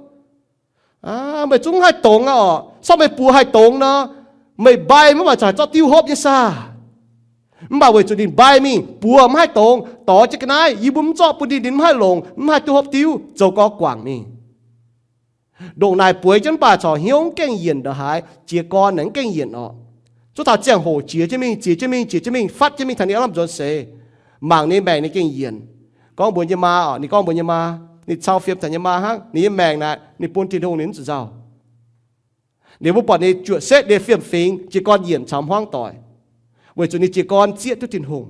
meih zungv haih dongz aqv orqc. Sortv meih buoz haih dongz nor, meih mbai mv baac corc haih zorqv diuv hopv nyei saah? Mv baac weic zuqc ninh mbai mingh, buoz mv haih dongz, dorh jienv ga'naaiv, yie mbuo mv zorqv bun ninh, ninh mv haih longc, mv haih duqv hopv diuv, zoux gorx guangc mingh. Ndongc naaic bueix jienv mv baac corc hnyouv mv gaengh yienc ndongc haaix, jiez gorn naaic mv gaengh yienc orqc. Zuov taux ziangh hoc jiex jienv mingh, jiex jienv mingh, jiex jienv mingh, fatv jienv mingh taux ninh aav lamh nzuonx seix, mangc ninh maengc ninh gengh yienc. Gorngv mbuox nyei maa orqc, ninh gorngv mbuox nyei maa, ninh cau fiem taux nyei maa hnangv, ninh nyei maengc naaic ninh bun Tin-Hungh ninh mv zuqc nzauh. Liuz mbuo buatc ninh juoqc setv ninh fiem-fingx jiez gorn yienc caux hmuangv doic, weic zuqc ninh jiez gorn zieqv duqv Tin-Hungh.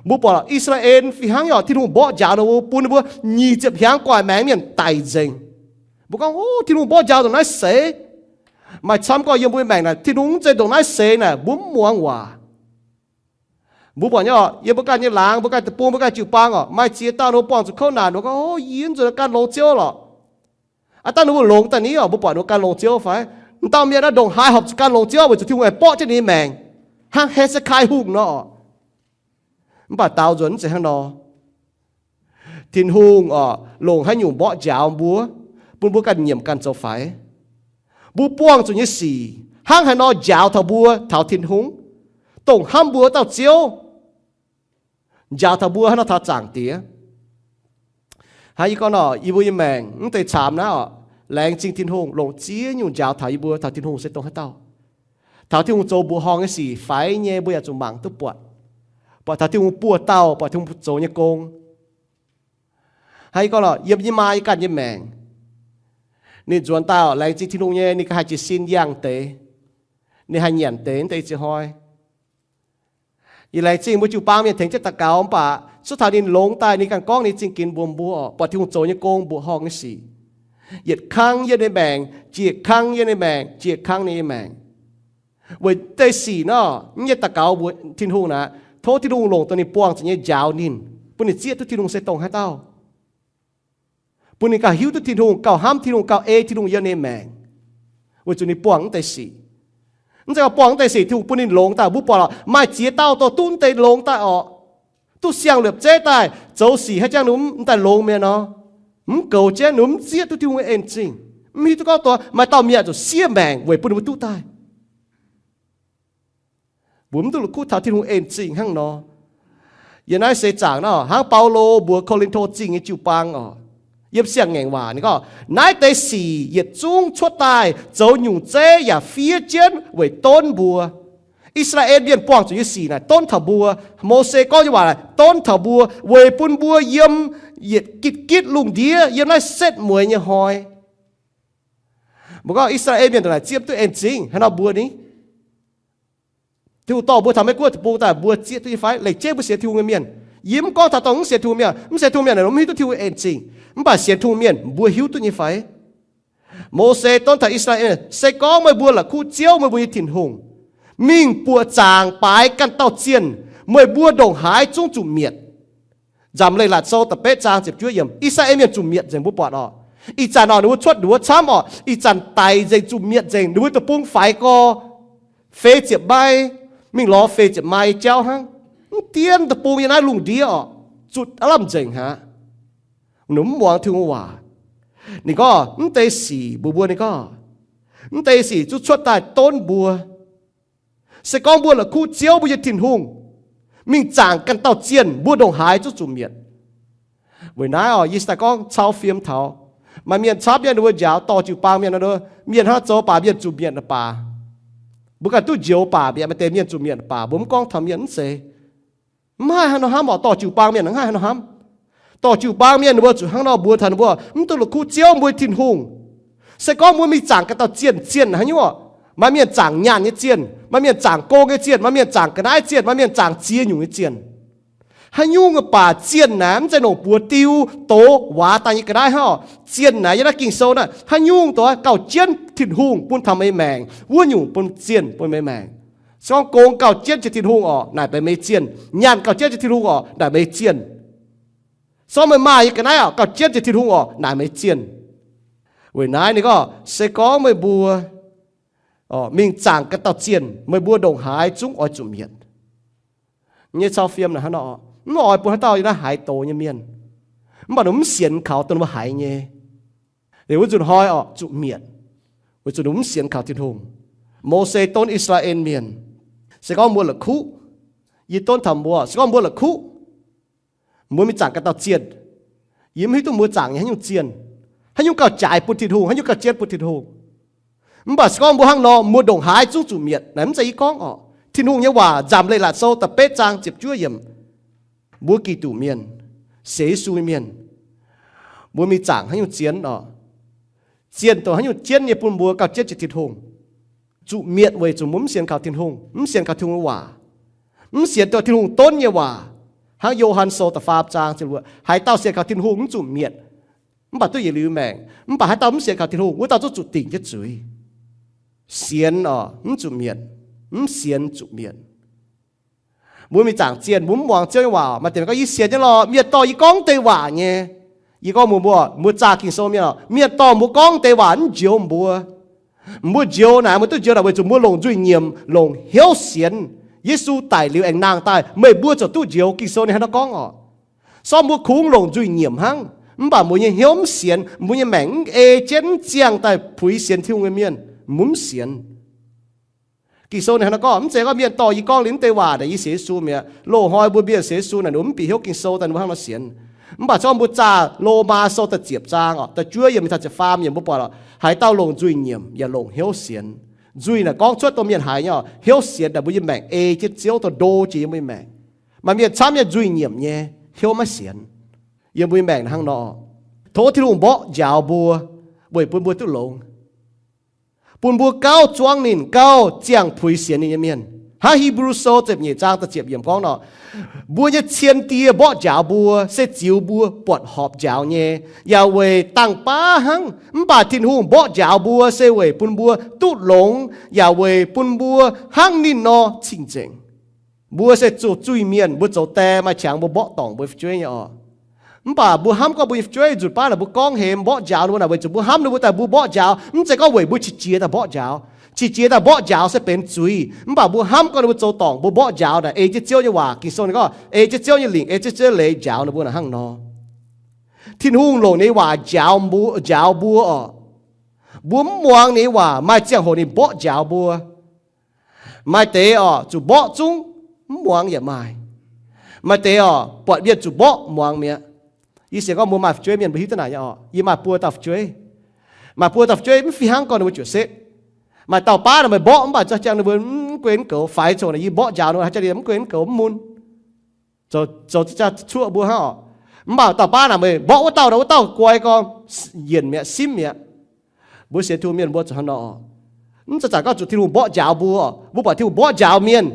Mbuo buatc I^saa^laa^en fih hnangv orqc, Tin-Hungh mborqv njaaux ninh mbuo, bun ninh mbuo nyic ziepc hnyangx gu'nguaaic maengx mienh daic nzengc. Mbuo gorngv, Tin-Hungh mborqv njaaux ndongc naaiv seix. Maaih camv gorngv yiem mbuo nyei maengc naaic, Tin-Hungh mv zeiz ndongc naaiv seix naaic, mbuo mv muangx waac. Mbuo buatc nyei orqc, yiem mbuo ganh nyei laangz, mbuo ganh deic-bung, mbuo ganh jiu-baang orqc, maaih ziex dauh ninh mbuo buangh zuqc kouv naanc, ninh mbuo gorngv, O, yie mv zuqc gan longx Ziouv lorqc. Aa, dangh ninh mbuo longx daaih ni orqc, mbuo buatc ninh mbuo gan longx Ziouv fai? M'dauh mienh naaiv ndongc haaix horpc zuqc gan longx Ziouv weic zuqc Tin-Hungh aengx borqv jienv ninh nyei maengc, hnangv He^se^kai Hungh nor orqc. Mv baac daaux nzuonx mv zeiz hnangv nor. Tin-Hungh orqc, longc haaix nyungc mborqv njaaux mbuo, bun mbuo ganh nyiemc ganh zoux faix. Mbuo buangh zuqc nyei sic hnangv haaix nor njaaux taux mbuo taux Tin-Hungh, dongh hnamv mbuo dauh Ziouv, njaaux taux mbuo hnangv nor taux Zaangc Diex. Hnangv yie gorngv nor, yie mbuo nyei maengc mv deix caamx naaiv oc, laengz zingh Tin-Hungh longc ziex nyungc njaaux taux yie mbuo taux Tin-Hungh se dongh haaix dauh. Taux Tin-Hungh zoux mbuoqc horngh nyei sic faix nyei, mbuo yaac zuqc mangc duqv buatc. Buatc taux Tin-Hungh buoz-dauh, buatc Tin-Hungh zoux nyei gong. Hnangv yie gorngv nor, yiem yie maa yie ganh nyei maengc, ninh nzuonx daaih oc, laengz zingh Tin-Hungh nyei, ninh ganh haih jiez sin yangh deix, ninh haih nyanc deix mv deix ziex hnoi. Yie laengz zingh mbuo jiu-baang mienh tengx jienv daux gaux, mv baac cuotv taux ninh longx daaih ninh ganh gorngv ninh zingh ginx mbuox mbuo oc, buatc Tin-Hungh zoux nyei gong mbuoqc horngh nyei sic, yietc kangv yiem ninh maengc, jiex kangv yiem ninh maengc, jiex kangv ninh nyei maengc. Weic deix sic nor, mv nyei daux gaux mbuox Tin-Hungh naaic, tov Tin-Hungh longc dongh ninh buangh zuqc nyei njaaux ninh, bun ninh zieqv duqv Tin-Hungh se dongh haaix dauh, bun ninh gauh hiuv duqv Tin-Hungh, gauh hnamv Tin-Hungh, gauh ei Tin-Hungh yiem ninh maengc. Weic zuqc ninh buangh mv deix sic. Mv zeiz gauh buangh mv deix sic, Tin-Hungh bun ninh longx daaih. Mbuo buatc lorqc, maaih ziex dauh dorh duqv mv deix longx daaih oc, duqv siang-liepc zeiv daaih, zoux sic haiz jangv ninh mv daaih longx mi'aqv nor, mv goux jienv ninh mv zieqv duqv Tin-Hungh nyei en zingh. Mv hiuv duqv gorngv dongh maaih dauh mienh zuqc siev maengc weic bun ninh mbuo duqv daaih. Mbuo mv duqv la'kuqv taux Tin-Hungh en zingh hnangv nor. Yiem naaiv seix zaangc nor, hnangv Baulo mbuox Ko^lin^to Zingh nyei jiu-baang oc, yiem Siang-Ngaengc Waac ninh gorngv, naaiv deix sic yietc zungv cuotv daaih zoux nyungc zeiv yaac fiev jienv weic donv mbuo. I^saa^laa^en Mienh buangh zuqc nyei sic naaic donv taux mbuo. Mose gorngv nyei waac naaic donv taux mbuo weic bun mbuo yiem yietc gitv gitv lungh ndiev yiem naaiv setv mueiz nyei hnoi. Mbuo gorngv I^saa^laa^en Mienh ndongc naaic zieqv duqv en zingh haaix nor mbuo ni? Tin-Hungh dorh mbuo taux Meiv-Guoqv deic-bung daaih mbuo zieqv duqv nyei fai? Lengc jeiv mbuo sienx Tin-Hungh nyei mienh. Yie mv gorngv taux dongh mv sienx Tin-Hungh mienh. Mv sienx Tin-Hungh mienh naaic mv hiuv duqv Tin-Hungh en zingh. Mv baac sienx Tin-Hungh mienh mbuo hiuv duqv nyei fai? Mose donv taux I^saa^laa^en, se gorngv meih mbuo la'kuqv Ziouv, meih mbuo nyei Tin-Hungh, mingh buoqc zaangc baaix ganh dauh zienh, meih mbuo ndongc haaix zungv zuqc mietc. Nzamc Leiz-Latc Sou da'betv zaang ziepc juov yiemc, I^saa^laa^en Mienh zuqc mietc nzengc, mbuo buatc oc. Ih zanc oc, ninh mbuo cuotv nduov camv oc, ih zanc daic nzengc, zuqc mietc nzengc, ninh mbuo deic-bung faix gorx, feix ziepc mai, mingh lorz feix ziepc mai jauv hnangv. Mv dien deic-bung yiem naaiv lungh ndiev oc, zutc aav lamh nzengc aqv. Ninh mv muangx Tin-Hungh waac. Ninh gorngv mv deix sic mbuox mbuo, ninh gorngv, mv deix sic zungv cuotv daaih donv mbuo. Se gorngv mbuo la'kuqv Ziouv, mbuo nyei Tin-Hungh, mingh zaangc ganh dauh zienh, mbuo ndongc haaix zungv zuqc mietc. Weic naaiv oc, yie daaih gorngv cau fiem taux maaih mienh camv nyei, ninh mbuo njaaux dorh jiu-baang mienh, mienh hnangv zoux baac mienh zuqc mietc baac. Mbuo ganh duqv njoux baac mi'aqv, maaih deix mienh zuqc mietc baac. Mbuo mv gorngv taux mienh mv zeiz. Mv haih haaix nor hnamv oc, dorh jiu-baang mienh mv haih haaix nor hnamv. Dorh jiu-baang mienh ninh mbuo zuqc hnangv nor mbuox taux ninh mbuo, mv duqv la'kuqv Ziouv, mbuo nyei Tin-Hungh. Se gorngv mbuo mingh zaangc ganh dauh zienh, zienh haaix nyungc oc? Maaih mienh zaangc nyaanh nyei zienh, maaih mienh zaangc gong nyei zienh, maaih mienh zaangc ga'naaiv zienh, maaih mienh zaangc ziex nyungc nyei zienh. Haaix nyungc baac zienh naaic mv zeiz longc buoz diu dox waac daaih nyei ga'naaiv hnangv oc. Zienh naaic yiem naaiv Ging-Sou naaiv, haaix nyungc doix gauh jienv Tin-Hungh bun taux meih maengc, wuov nyungc bun zienh bun meih maengc. Se gorngv gong gauh jienv jiex Tin-Hungh oc, naaic benx meih zienh. Nyaanh gauh jienv jiex Tin-Hungh oc, naaic meih zienh. Se gorngv meih maaih nyei ga'naaiv oc, gauh jienv jiex Tin-Hungh oc, naaic meih zienh. Weic naaiv ninh gorngv, se gorngv meih mbuo mingh zaangc ganh dauh zienh, meih mbuo ndongc haaix zungv oix zuqc mietc. Nyei cau fiem naaic hnangv nor, mv oix bun haaix dauh yiem naaiv haiz doz nyei mienh. Mv baac ninh mv sienx kaux dongh ninh mbuo haiz nyei, ninh wuov nzunc hnoi oc zuqc mietc, weic zuqc ninh mv sienx kaux Tin-Hungh. Mose donv I^saa^laa^en Mienh, se gorngv mbuo la'kuqv, yie donv taux mbuo, se gorngv mbuo la'kuqv, mbuo mingh zaangc ganh dauh zienh. Yie mv hiuv duqv mbuo zaangc nyei haaix nyungc zienh, haaix nyungc gauh jaaix bun Tin-Hungh, haaix nyungc gauh jienv bun Tin-Hungh. Mv baac se gorngv mbuo hnangv nor, mbuo ndongc haaix zungv zuqc mietc. Naaic mv zeiz yie gorngv oc. Tin-Hungh nyei waac nzamc Leiz-Latc Sou da'betv zaang ziepc juov yiemc, mbuo Giduc Mienh, sienx Yesu nyei mienh, mbuo mingh zaangc haaix nyungc zienh oc, zienh dongh haaix nyungc jienv nyei bun mbuo gauh jienv jiex Tin-Hungh, zuqc mietc weic zuqc mbuo mv sienx kaux Tin-Hungh, mv sienx kaux Tin-Hungh nyei waac, mv sienx dongh Tin-Hungh donv nyei waac. Hnangv Yo^han Sou da'faam zaang ziepc luoqc, haaix dauh sienx kaux Tin-Hungh mv zuqc mietc, mv baac duqv yietc liuz maengc. Mv baac haaix dauh mv sienx kaux Tin-Hungh, wuov dauh zungv zuqc dingc jienv zuiz. Sienx oc, mv zuqc mietc. Mv sienx zuqc mietc. Mbuo mingh zaangc zienh, mbuo mv muangx Ziouv nyei waac. Maaih deix gorngv, yie sienx nyei lorqc, mienh dorh yie gorngv deix waac nyei. Yie gorngv mbuox mbuo, mbuo zaah Ging-Sou mienh oc, mienh dorh mbuo gorngv deix waac mv njoux mbuo. Mbuo njoux naaic, mbuo duqv njoux naaic weic zuqc mbuo longc nzuih nyiemc, longc hnyouv sienx. Yesu daic liuz aengx nangh daaih, meih mbuo ziouc duqv njoux. Ging-Sou ninh hnangv naaiv gorngv oc. Se gorngv mbuo kungx longc nzuih nyiemc hnangv, Mv baac mbuo nyei hnyouv mv sienx, mbuo nyei maengc mv ei jienv, mv ziangh daaih puix sienx Tin-Hungh nyei mienh, mbuo mv sienx. Ging-Sou ninh hnangv naaiv gorngv, mv zeiz gorngv mienh dorh yie gorngv liuz mv deix waac naaic yie sienx Yesu mi'aqv. Loz-hnoi mbuo mienh sienx Yesu naaic, ninh mbuo mv bieqc hnyouv Ging-Sou daaih ninh mbuo hnangv nor sienx. Mv baac zorqv mbuo zaah Lomaa Sou da'ziepc zaang oc, da'juov yiemc mingh taux ziepc faam yiemc mbuo buatc oc, haaix dauh longc nzuih nyiemc yaac longc hnyouv sienx. Nzuih naaic gorngv cuotv dongh mienh haiz nyei oc. Hnyouv sienx naaic mbuo nyei maengc ei jienv Ziouv dongh ndo jiex yiem mbuo nyei maengc. Maaih mienh camv nyei nzuih nyiemc nyei, hnyouv maiv sienx. Yiem mbuo nyei maengc hnangv nor, tov Tin-Hungh mborqv njaaux mbuo weic bun mbuo duqv longx, bun mbuo gauh zuangv ninh, gauh ziangh puix sienx ninh nyei mienh. Hnangv Hipv^lu Sou ziepc nyeic zaang da'ziepc yiemc gorngv nor, mbuo nyei cien die mborqv njaaux mbuo se ziux mbuo buatc horpc njaaux nyei, yaac weic dangh baav hnangv. Mv baac Tin-Hungh mborqv njaaux mbuo se weic bun mbuo duqv longx, yaac weic bun mbuo hnangv ninh nor cing-nzengc. Mbuo se zuqc zuiz-mienh, mbuo zoux die maaih qangx mbuo mborqv dorngc mbuo nyei fu'jueiv nyei oc. Mv baac mbuo hnamv gorngv mbuo nyei fu'jueiv nzunc baav naaic mbuo gorngv hemx mborqv njaaux ninh mbuo naaic weic zuqc mbuo hnamv ninh mbuo daaih mbuo mborqv njaaux. Mv zeiz gorngv weic mbuo qiex jiez daaih mborqv njaaux. Qiex jiez daaih mborqv njaaux se benx zuiz. Mv baac mbuo hnamv gorngv ninh mbuo zoux dorngc mbuo mborqv njaaux naaic ei jienv Ziouv nyei waac, Ging-Sou ninh gorngv ei jienv Ziouv nyei lingc, ei jienv Ziouv nyei leiz njaaux ninh mbuo naaic hnangv nor. Tin-Hungh longc ninh nyei waac njaaux mbuo, njaaux mbuo oc. Mbuo mv muangx ninh nyei waac, maaih ziangh hoc ninh mborqv njaaux mbuo. Maaih deix oc, zuqc mborqv zungv mv muangx yaac maaih. Maaih deix oc, buatc mienh zuqc mborqv muangx mi'aqv. Yie sienx gorngv mbuo maaih fu'jueiv mienh mbuo hiuv duqv naaic nyei oc. Yie maaih buo dauh fu'jueiv. Maaih buo dauh fu'jueiv mv fih hnangv gorngv ninh mbuo juoqc setv. Maaih dauh baav naaic meih mborqv mv baac za'gengh ninh mbuo mv gunv mv goux, faix coc naaic yie mborqv njaaux ninh mbuo haaix jiex liemh mv gunv mv goux mv mun. Zoux, zoux za'gengh cuoqv mbuo hnangv oc. Mv baac dauh baav naaic meih mborqv wuov dauh nor, wuov dauh guai gorngv yienc mi'aqv, simv mi'aqv. Mbuo sienx Tin-Hungh mienh mbuo zuqc hnangv nor oc. Mv zanc-zanc gorngv zuqc Tin-Hungh mborqv njaaux mbuo oc. Mbuo buatc Tin-Hungh mborqv njaaux mienh,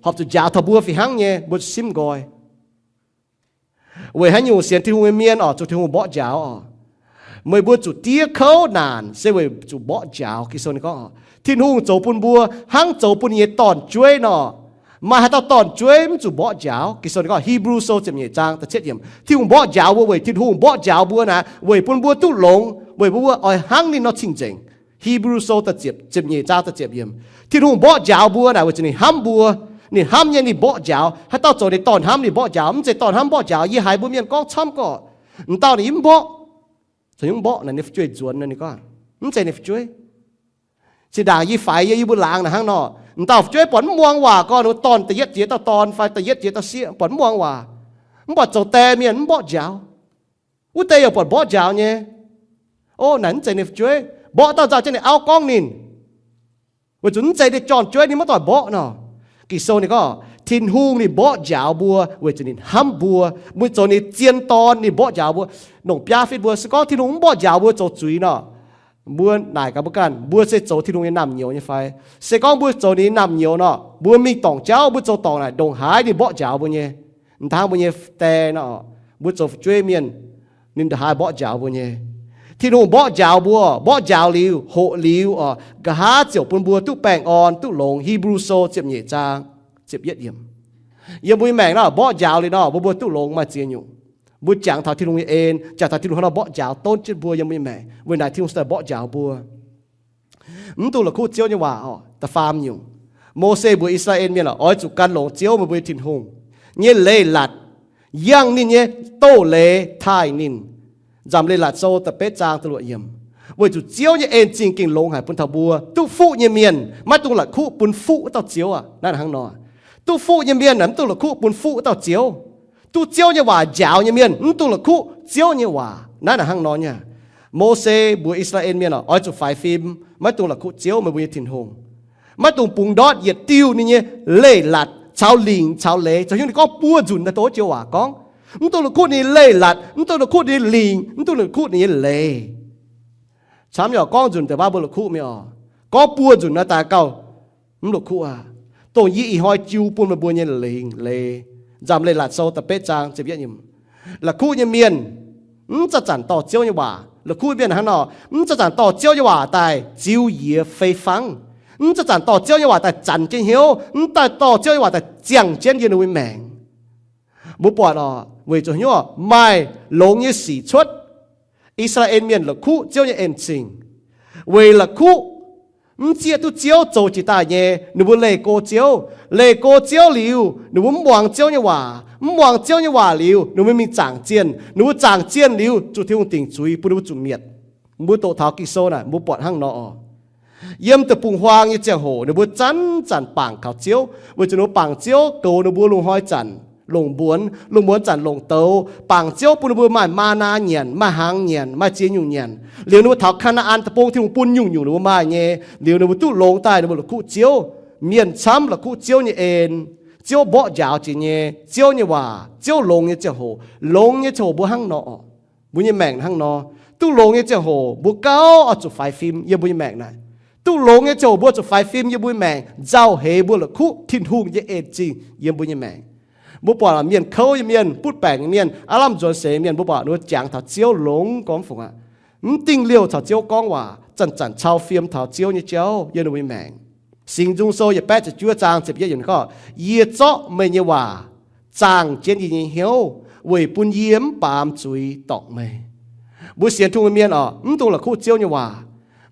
horpc zuqc njaaux taux mbuo fih hnangv nyei, mbuo zuqc simv nqoi. Weic haaix nyungc sienx Tin-Hungh nyei mienh oc, zuqc Tin-Hungh mborqv njaaux oc. Meih mbuo zuqc diev kouv naanc se weic zuqc mborqv njaaux. Ging-Sou ninh gorngv, Tin-Hungh zoux bun mbuo hnangv zoux bun ninh nyei dorn-jueiv nor. Maaih haaix dauh dorn-jueiv mv zuqc mborqv njaaux? Ging-Sou ninh gorngv, Hipv^lu Sou ziepc nyeic zaang da'cietv yiemc, Tin-Hungh mborqv njaaux mbuo weic Tin-Hungh mborqv njaaux mbuo naaic weic bun mbuo duqv longx, weic bun mbuo oix hnangv ninh nor cing-nzengc. Hipv^lu Sou da'ziepc, ziepc nyeic zaang da'ziepc yiemc. Tin-Hungh mborqv njaaux mbuo naaic weic zuqc ninh hnamv mbuo. Ninh hnamv nyei ninh mborqv njaaux. Haaix dauh zoux ninh dorn hnamv ninh mborqv njaaux? Mv zeiz dorn hnamv mborqv njaaux. Yie haiz mbuo mienh gorngv camv gorqv, m'dauh ninh mv mborqv. Caux nyungc mborqv naaic ninh fu'jueiv nzuonx nor ninh gorngv, mv zeiz ninh fu'jueiv. Zinh ndaangc yie faix yie, yie mbuo laangz naaic hnangv nor, m'dauh fu'jueiv buatc mv muangx waac gorngv, ninh mbuo dorn da'yietv jiex dauh dorn fai da'yietv jiex dauh sieqv buatc mv muangx waac, mv buatc zoux die mienh mv mborqv njaaux. Wuov deix yaac buatc mborqv njaaux nyei. O, naaic mv zeiz ninh fu'jueiv. Mborqv dauh nzauh jienv ninh auv gorngv ninh, weic zuqc mv zeiz ninh dorn-jueiv ninh maiv doic mborqv nor. Ging-Sou ninh gorngv Tin-Hungh ninh mborqv njaaux mbuo weic zuqc ninh hnamv mbuo. Mbuo zoux ninh zien dorn ninh mborqv njaaux mbuo. Longc biaav fitv mbuo, se gorngv Tin-Hungh mv mborqv njaaux mbuo zoux zuiz nor, mbuo naaic gaax mbuo ganh, mbuo se zoux Tin-Hungh nyei naamh nyouz nyei fai? Se gorngv mbuo zoux ninh nyei naamh nyouz nor, mbuo mingh dorngc jauv, mbuo zoux dorngc naaic ndongc haaix ninh mborqv njaaux mbuo nyei. M'daaih hnangv mbuo nyei die nor, mbuo zoux fu'jueiv mienh, ninh ndongc haaix mborqv njaaux mbuo nyei. Tin-Hungh mborqv njaaux mbuo, mborqv njaaux liuz, hoqc liuz oc, nqa'haav ziouc bun mbuo duqv baengh orn duqv longx. Hipv^lu Sou ziepc nyeic zaang ziepc yietv yiemc. Yiem mbuo nyei maengc nor, mborqv njaaux liuz nor, mbuo mbuo duqv longx maaih ziex nyungc. Mbuo jangx taux Tin-Hungh nyei en, jangx taux Tin-Hungh hnangv nor mborqv njaaux donv jienv mbuo yiem mbuo nyei maengc. Weic naaic Tin-Hungh se daaih mborqv njaaux mbuo. Mv dungx la'kuqv Ziouv nyei waac oc. Da'faam nyungc, Mose mbuox I^saa^laa^en Mienh oc, oix zuqc gan longx Ziouv, meih mbuo nyei Tin-Hungh, nyei leiz-latc, yangh ninh nyei doz-leiz taaih ninh. Nzamc Leiz-Latc Sou da'betv zaang da'luoqc yiemc. Weic zuqc Ziouv nyei en-zingh gengh longx haic bun taux mbuo. Duqv fuqv nyei mienh maiv dungx la'kuqv bun fuqv wuov dauh Ziouv aqv. Naaiv hnangv nor, duqv fuqv nyei mienh mv dungx la'kuqv bun fuqv wuov dauh Ziouv. Duqv Ziouv nyei waac njaaux nyei mienh mv dungx la'kuqv Ziouv nyei waac. Naaiv hnangv nor nyei. Mose mbuox I^saa^laa^en Mienh oc, oix zuqc faix fim, maiv dungx la'kuqv Ziouv, meih mbuo nyei Tin-Hungh. Maiv dungx bungx ndortv yietc diuh ninh nyei leiz-latc caux lingc caux leiz. Zoux hnyouv ninh gorngv buo nzunc daaih doqc Ziouv waac gorngv, mv dungx la'kuqv ninh nyei leiz-latc, mv dungx la'kuqv ninh nyei lingc, mv dungx la'kuqv ninh nyei leiz. Camv nyei oc, gorngv nzunc deix baav mbuo la'kuqv mi'aqv oc. Gorngv buo nzunc naaiv daaih gauh mv la'kuqv aqv. Dongh yie ih hnoi jiu bun meih mbuo nyei lingc leiz. Nzamc Leiz-Latc Sou da'betv zaang ziepc yietv yiemc. La'kuqv nyei mienh mv zanc-zanc dorh Ziouv nyei waac. La'kuqv mienh hnangv nor, mv zanc-zanc dorh Ziouv nyei waac daaih ziux yie fei fangv. Mv zanc-zanc dorh Ziouv nyei waac daaih zanc jienv hnyouv, mv daaih dorh Ziouv nyei waac daaih ziangh jienv yie nyei maengc. Mbuo buatc oc, weic zuqc hnyouv maaih longx nyei sic cuotv. I^saa^laa^en Mienh la'kuqv Ziouv nyei en-zingh, weic la'kuqv Mv zieqv duqv Ziouv zoux jiex daaih nyei, ninh mbuo leih go Ziouv. Leih go Ziouv liuz, ninh mbuo mv muangx Ziouv nyei waac. Mv muangx Ziouv nyei waac liuz, ninh mbuo mingh zaangc zienh. Ninh mbuo zaangc zienh liuz, zuqc Tin-Hungh dingc zuiz bun ninh mbuo zuqc mietc. Mbuo doqc taux Ging-Sou naaic, mbuo buatc hnangv nor oc. Yiem deic-bung-huaang nyei ziangh hoc ninh mbuo zanc-zanc bangc kaux Ziouv, weic zuqc ninh mbuo bangc Ziouv goux ninh mbuo lungh hnoi zanc longc mbuonx, lungh muonz zanc longc douz. Bangc Ziouv bun ninh mbuo maaih maa^naa nyanc, maaih hnaangx nyanc, maaih ziex nyungc nyanc. Liuz ninh mbuo taux Kaa^naa^an Deic-Bung, Tin-Hungh bun nyungc-nyungc ninh mbuo maaih nyei. Liuz ninh mbuo duqv longx daaih ninh mbuo la'kuqv Ziouv. Mienh camv la'kuqv Ziouv nyei en. Ziouv mborqv njaaux jiex nyei, Ziouv nyei waac, Ziouv longx nyei ziangh hoc. Longx nyei ziangh hoc mbuo hnangv nor oc. Mbuo nyei maengc hnangv nor. Duqv longx nyei ziangh hoc mbuo gauh oix zuqc faix fim yiem mbuo nyei maengc naaic. Duqv longx nyei ziangh hoc mbuo zuqc faix fim yiem mbuo nyei maengc, nzauh heix mbuo la'kuqv Tin-Hungh nyei en-zingh yiem mbuo nyei maengc. Mbuo buatc mienh kouv nyei mienh, butv baengc nyei mienh, aav lamh nzuonx seix mienh, mbuo buatc ninh mbuo jangx taux Ziouv longx gormx fungc aqv. Mv dingh liouh caux Ziouv gorngv waac, zanc-zanc cau fiem taux Ziouv nyei jauv yiem ninh mbuo nyei maengc. Singx Nzung Sou yietc baeqv ziepc juov zaang ziepc yietv yiemc gorngv, Yie zorqv meih nyei waac zaangh jienv yie nyei hnyouv, weic bun yie mv baamz zuiz dorngc meih. Mbuo sienx Tin-Hungh nyei mienh oc, mv dungx la'kuqv Ziouv nyei waac.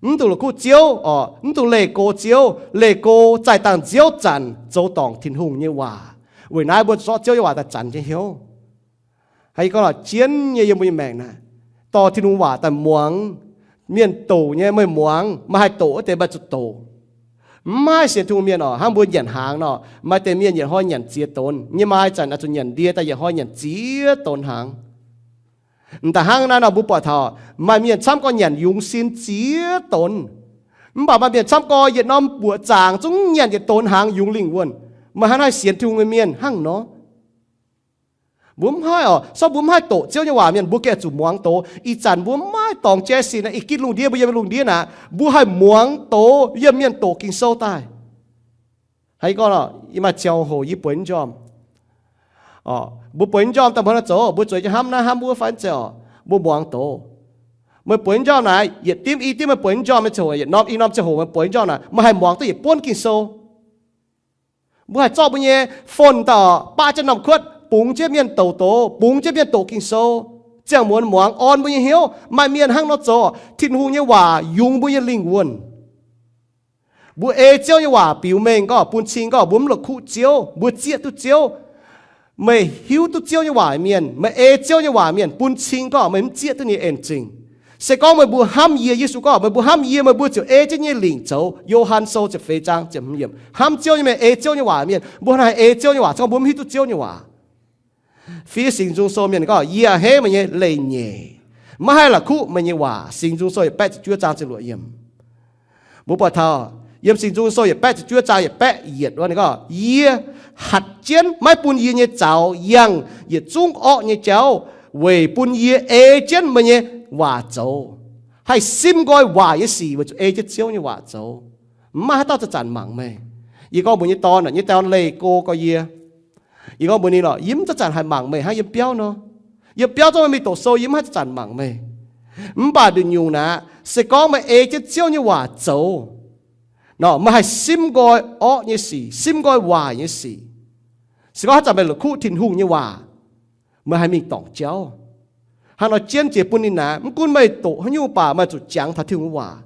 Mv dungx la'kuqv Ziouv oc, mv dungx leih go Ziouv. Leih go zaih dangh nziouv zanc zoux dorngc Tin-Hungh nyei waac. Weic naaiv mbuo zorqv Ziouv nyei waac daaih zanc jienv hnyouv. Hnangv yie gorngv lorqc, jienv nyei yiem mbuo nyei maengc naaic, dorh Tin-Hungh waac daaih muangx. Mienh doqc nyei meih muangx, meih haih doqc wuov deix meih zuqc doqc. Mv maaih sienx Tin-Hungh mienh oc, hnangv mbuo nyanc hnaangx nor, maaih deix mienh yietc hnoi nyanc ziex donx nyei, maaih zanc oix zuqc nyanc ndie daaih yietc hnoi nyanc ziex donx hnaangx. M'daaih hnangv naaiv nor mbuo buatc taux maaih mienh camv gorx nyanc yungz sin ziex donx. Mv baac maaih mienh camv gorx yietc norm mbuoqc zaangc zungv nyanc yietc donx hnaangx yungz lingh wuonh. Meih hnangv naaiv sienx Tin-Hungh nyei mienh hnangv nor. Mbuo mv haih oc, so mbuo mv haih doqc Ziouv nyei waac mienh, mbuo gengh zuqc muangx doz. Ih zanc mbuo mv maaih dorngx jaiv sin naaiv, ih gitv lungh ndiev mbuo yiem lungh ndiev naaic, mbuo haih muangx doz yiem mienh doqc Ging-Sou daaih. Hnangv yie gorngv, yie maaih ziangh hoc yie bueix njormh. Mbuo bueix njormh daaih mbuo hnangv zoux, mbuo zueiz jienv hnamv naaiv hnamv wuov fai mv zeiz oc, mbuo muangx doz. Meih bueix njormh naaic, yietc dimv i dimv meih bueix njormh nyei ziangh hoc, yietc norm i norm ziangh hoc meih bueix njormh naaic, meih haih muangx duqv yietc buonv Ging-Sou. Mbuo haih zorqv mbuo nyei phone daaih baqv jienv norm kuotv, bungx jienv mienh doqc doz, bungx jienv mienh doqc Ging-Sou, ziangh muonz muangx, orn mbuo nyei hnyouv. Maaih mienh hnangv nor zoux, Tin-Hungh nyei waac yungz mbuo nyei lingh wuonh. Mbuo ei Ziouv nyei waac biux mengh gorngv, bun cing gorngv mbuo mv la'kuqv Ziouv, mbuo zieqv duqv Ziouv. Meih hiuv duqv Ziouv nyei waac mienh, meih ei Ziouv nyei waac mienh, bun cing gorngv meih mv zieqv duqv ninh nyei en-zingh. Se gorngv meih mbuo hnamv yie, Yesu gorngv, meih mbuo hnamv yie, meih mbuo ziouc ei jienv nyei lingc zoux. Yo^han Sou ziepc feix zaang ziepc hmz yiemc. Hnamv Ziouv nyei mienh ei Ziouv nyei waac mienh. Mbuo haih ei Ziouv nyei waac, se gorngv mbuo mv hiuv duqv Ziouv nyei waac. Fiev Singx Nzung Sou mienh gorngv, yie a'hneiv meih nyei leiz-nyeic, maiv haih la'kuqv meih nyei waac. Singx Nzung Sou yietc baeqv ziepc juov zaang ziepc luoqc yiemc. Mbuo buatc taux yiem Singx Nzung Sou yietc baeqv ziepc juov zaang yietc baeqv yietc wuov ninh gorngv, yie hatc jienv maiv bun yie nyei zaux yangh yietc zungv orqv nyei jauv, weic bun yie ei jienv meih nyei waac zoux. Haih simv nqoi waaic nyei sic weic zuqc ei jienv Ziouv nyei waac zoux. Mv maaih haaix dauh zanc-zanc mangc meih. Yie gorngv mbuox nyei dorn, nyei dorn leih go gorx yie. Yie gorngv mbuox ninh lorqc, yie mv zanc-zanc haih mangc meih hnangv yiem biauv nor. Yiem biauv zungv meih mingh doqc sou, yie mv haih zanc-zanc mangc meih. Mv baac nduqc nyungc naaic, se gorngv meih ei jienv Ziouv nyei waac zoux nor, meih haih simv nqoi orqv nyei sic, simv nqoi waaic nyei sic. Se gorngv haaix zanc meih la'kuqv Tin-Hungh nyei waac, meih haih mingh dorngc jauv. Hnangv nor jienv jiex bun ninh naaic, mv gunv meih doqc haaix nyungc baac meih zuqc jangx taux Tin-Hungh nyei waac.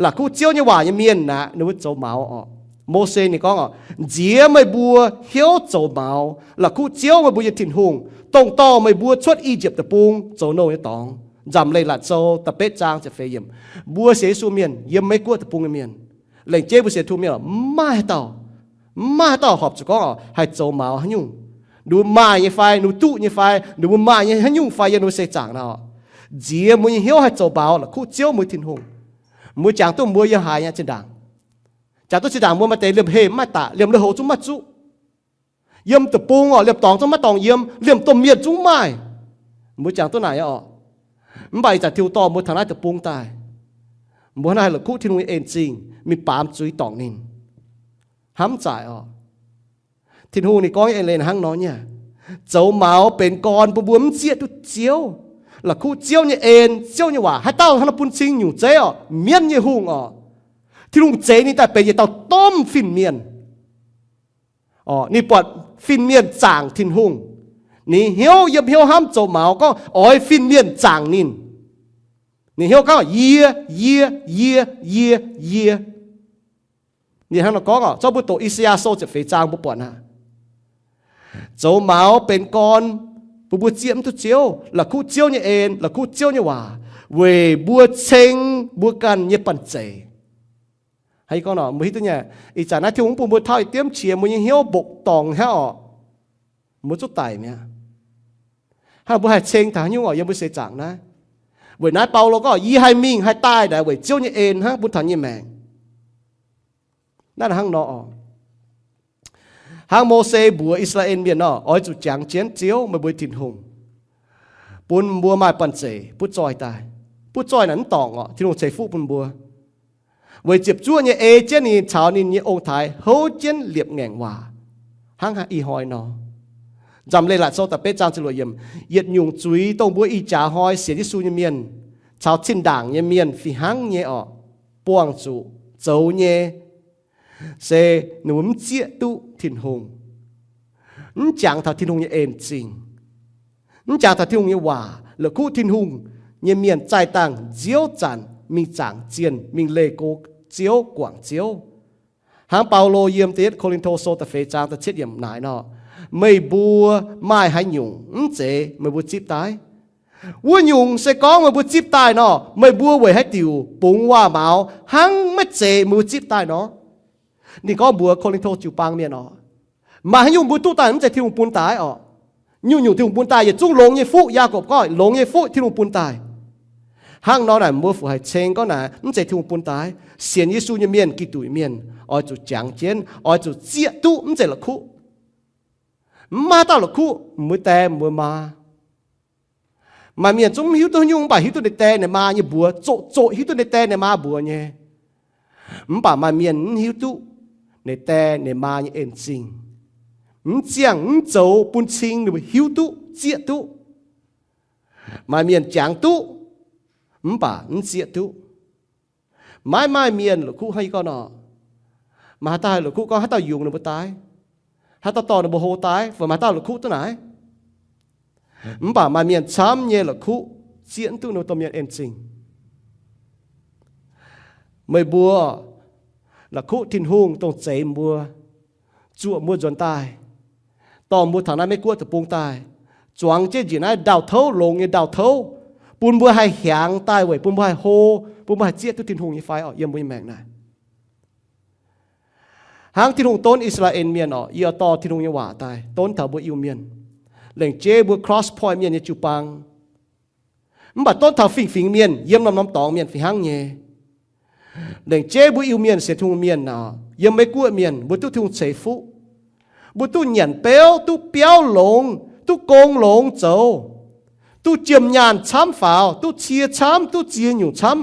La'kuqv Ziouv nyei waac nyei mienh naaic, ninh mbuo zoux maux oc. Mose ninh gorngv oc, nziex meih mbuo hnyouv zoux maux, la'kuqv Ziouv meih mbuo nyei Tin-Hungh, dongh dorh meih mbuo cuotv I^yipv Deic-Bung zoux nouh nyei dorngx. Nzamc Leiz-Latc Sou da'betv zaang ziepc feix yiemc. Mbuo sienx Yesu mienh yiem Meiv Guoqv deic-bung nyei mienh, lengc jeiv mbuo sienx Tin-Hungh mienh oc, mv maaih haaix dauh, mv maaih haaix dauh horpc zuqc gorngv oc, haih zoux maux haaix nyungc. Ninh mbuo maaih nyei fai, ninh mbuo duqv nyei fai, ninh mbuo maaih nyei haaix nyungc fai yiem ninh mbuo seix zaangc nor, nziex mbuo nyei hnyouv haih zoux maux la'kuqv Ziouv mbuo Tin-Hungh. Mbuo jangx duqv mbuo yiem haaix nyei zinh ndaangc? Jangx duqv zinh ndaangc mbuo maaih deix liemh heh mv maaih daqc, liemh lui-houx zungv mv maaih zuqv. Yiem deic-bung oc, liemh dorngx zungv maiv dorngx yiem, liemh domh mienh zungv mv maaih. Mbuo jangx duqv naaic nyei oc. Mv baac ih zanc Tin-Hungh dorh mbuo taux naaiv deic-bung daaih, mbuo hnangv naaiv haih la'kuqv Tin-Hungh nyei en-zingh, mingh baamz zuiz dorngc ninh, hnamv zaaic oc. Tin-Hungh ninh gorngv nyei eix leiz hnangv nor nyei, zoux maux benx gorn bun mbuo mv zieqv duqv Ziouv. La'kuqv Ziouv nyei en, Ziouv nyei waac. Haaix dauh hnangv nor bun cing nyungc zeiv oc? Mienv nyei hungh oc. Tin-Hungh zeix ninh daaih benx yietc dauh domh fin-mienh. Ninh buatc fin-mienh zaangc Tin-Hungh, ninh hnyouv yiem hnyouv hnamv zoux maux gorngv oix fin-mienh zaangc ninh. Ninh hnyouv gorngv, yie, yie, yie, yie, yie. Ninh hnangv nor gorngv oc, zorqv mbuo doqc I^saa^yaa Sou ziepc feix zaang mbuo buatc aqv. Zoux maux benx gorn, bun mbuo zieqv mv duqv Ziouv, la'kuqv Ziouv nyei en, la'kuqv Ziouv nyei waac, weic mbuo ceng mbuo ganh nyei banh zeic. Ih zanc naaiv Tin-Hungh mv bun mbuo tauv yietc diemv qiex, mbuo nyei hnyouv mbopv dorngc hnangv oc. Mbuo zuqc daic mi'aqv. Hnangv mbuo haih ceng taux haaix nyungc oc, yiem mbuo seix zaangc naaiv. Weic naaiv Baulo gorngv, yie haih mingh haih daaih naaic weic Ziouv nyei en hnangv, bun taux nyei maengc. Naaiv hnangv nor oc. Hnangv Mose mbuox I^saa^laa^en Mienh nor, oix zuqc jangx jienv Ziouv, meih mbuo Tin-Hungh, bun mbuo maaih banh zeic butv zoih daaih. Butv zoih naaic mv dorngc oc, Tin-Hungh ceix fuqv bun mbuo. Weic ziepc zuoqv nyei ei jienv ninh caux ninh nyei ong-taaix houv jienv liepc ngaengc waac, hnangv ih hnoi nor. Nzamc Leiz-Latc Sou da'betv zaang ziepc luoqc yiemc, yietc nyungc zuiz dongh mbuo ih jaax hnoi sienx Yesu nyei mienh caux zinh ndaangc nyei mienh fih hnangv nyei oc, buangh zuqc zoux nyei se ninh mbuo mv zieqv duqv Tin-Hungh, mv jangx taux Tin-Hungh nyei en-zingh, mv jangx taux Tin-Hungh nyei waac. La'kuqv Tin-Hungh nyei mienh zaih dangh nziouv zanc mingh zaangc zienh, mingh leih go Ziouv, guangc Ziouv. Hnangv Baulo yiem da'yietv Ko^lin^to Sou da'feix zaang da'cietv yiemc naaic nor, meih mbuo maaih haaix nyungc mv zeiz meih mbuo zipv daaih? Wuov nyungc se gorngv meih mbuo zipv daaih nor, meih mbuo weic haaix diuc bungx waac-maux hnangv maiv zeiz meih mbuo zipv daaih nor? Ninh gorngv mbuox Ko^lin^to jiu-baang mienh oc, maaih haaix nyungc mbuo duqv daaih mv zeiz Tin-Hungh bun daaih oc. Nyungc-nyungc Tin-Hungh bun daaih yietc zungv longx nyei fuqv. Yaagorpc gorngv longx nyei fuqv Tin-Hungh bun daaih. Hnangv nor naaic mbuo fu haih ceng gorngv naaic mv zeiz Tin-Hungh bun daaih? Sienx Yesu nyei mienh, Giduc mienh, oix zuqc jangx jienv, oix zuqc zieqv duqv mv zeiz la'kuqv. Mv maaih haaix dauh la'kuqv, mbuo die mbuo maa. Maaih mienh zungv mv hiuv duqv haaix nyungc, mv baac hiuv duqv ninh die ninh maa nyei mbuox, zoqc zoqc hiuv duqv ninh die ninh maa mbuox nyei. Mv baac maaih mienh mv hiuv duqv ninh die ninh maa nyei en-zingh, mv ziangh mv zoux bun cing ninh mbuo hiuv duqv, zieqv duqv. Maaih mienh jangx duqv, mv baac mv zieqv duqv. Maiv maaih mienh la'kuqv hnangv yie gorngv nor. Maaih haaix dauh haih la'kuqv gorngv haaix dauh yungz ninh mbuo daaih, haaix dauh dorh ninh mbuo hlo daaih, fai maaih haaix dauh la'kuqv duqv naaic? Mv baac maaih mienh camv nyei la'kuqv zieqv duqv ninh mbuo domh mienh en-zingh. Meih mbuo la'kuqv Tin-Hungh dongh zeix mbuo, zuoqc mbuo nzuonx daaih, dorh mbuo taux naaiv Meiv-Guoqv deic-bung daaih, zuangx jienv njiec naaiv ndau-touv, longx nyei ndau-touv, bun mbuo haih hiaangx daaih weic bun mbuo haih hlo, bun mbuo haih zieqv duqv Tin-Hungh nyei fai oc, yiem mbuo nyei maengc naaic. Hnangv Tin-Hungh donv I^saa^laa^en Mienh oc, yie dorh Tin-Hungh nyei waac daaih donv taux mbuo Iu Mienh, lengc jeiv mbuo Cross Point Mienh nyei jiu-baang. Mv baac donv taux fingx-fingx mienh, yiem norm-norm dorngx mienh fih hnangv nyei. Lengc jeiv mbuo Iu-Mienh sienx Tin-Hungh mienh oc, yiem Meiv-Guoqv mienh, mbuo duqv Tin-Hungh ceix fuqv. Mbuo duqv nyanc beuv, duqv biauv longx, duqv gong longx zoux, duqv jiem nyaanh camv faaux, duqv cie camv, duqv ziex nyungc camv,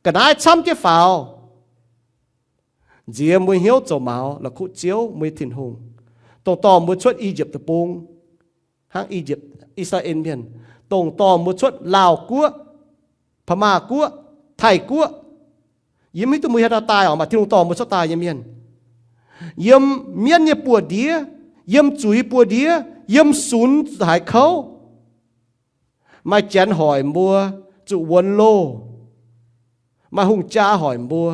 ga'naaiv camv jienv faaux. Nziex mbuo hnyouv zoux maux la'kuqv Ziouv, mbuo nyei Tin-Hungh, dongh dorh mbuo cuotv I^yipv Deic-Bung, hnangv I^yipv, I^saa^laa^en Mienh, dongh dorh mbuo cuotv Laauh Guoqv, Pa'maah Guoqv, Taiv Guoqv. Yie mv hiuv duqv mbuo haaix dauh daaih oc, maaih Tin-Hungh dorh mbuo cuotv daaih nyei mienh. Yiem mienv nyei buoz-ndiev, yiem zuiz buoz-ndiev, yiem sunx haaix kouv, maaih janx hoic mbuo zuqc wuonx loh, maaih hungh jaa hoic mbuo.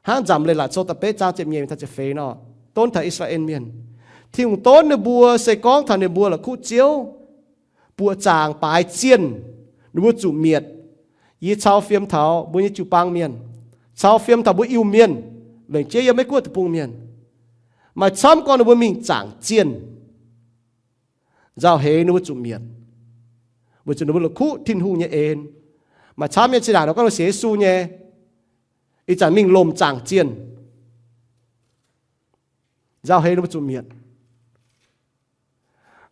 Hnangv Nzamc Leiz-Latc Sou da'betv zaang ziepc nyeic taux ziepc feix nor, donv taux I^saa^laa^en Mienh, Tin-Hungh donv ninh mbuo se gorngv taux ninh mbuo la'kuqv Ziouv, buoqc zaangc baaix zienh, ninh mbuo zuqc mietc. Yie cau fiem taux mbuo nyei jiu-baang mienh, cau fiem taux mbuo Iu-Mienh, lengc jeiv yiem Meiv-Guoqv Deic-Bung mienh, maaih camv gorngv ninh mbuo mingh zaangc zienh, nzauh heix ninh mbuo zuqc mietc, weic zuqc ninh mbuo la'kuqv Tin-Hungh nyei en. Maaih camv nyei zinh ndaangc nor gorngv ninh sienx Yesu nyei, ih zanc mingh lomc zaangc zienh, nzauh heix ninh mbuo zuqc mietc.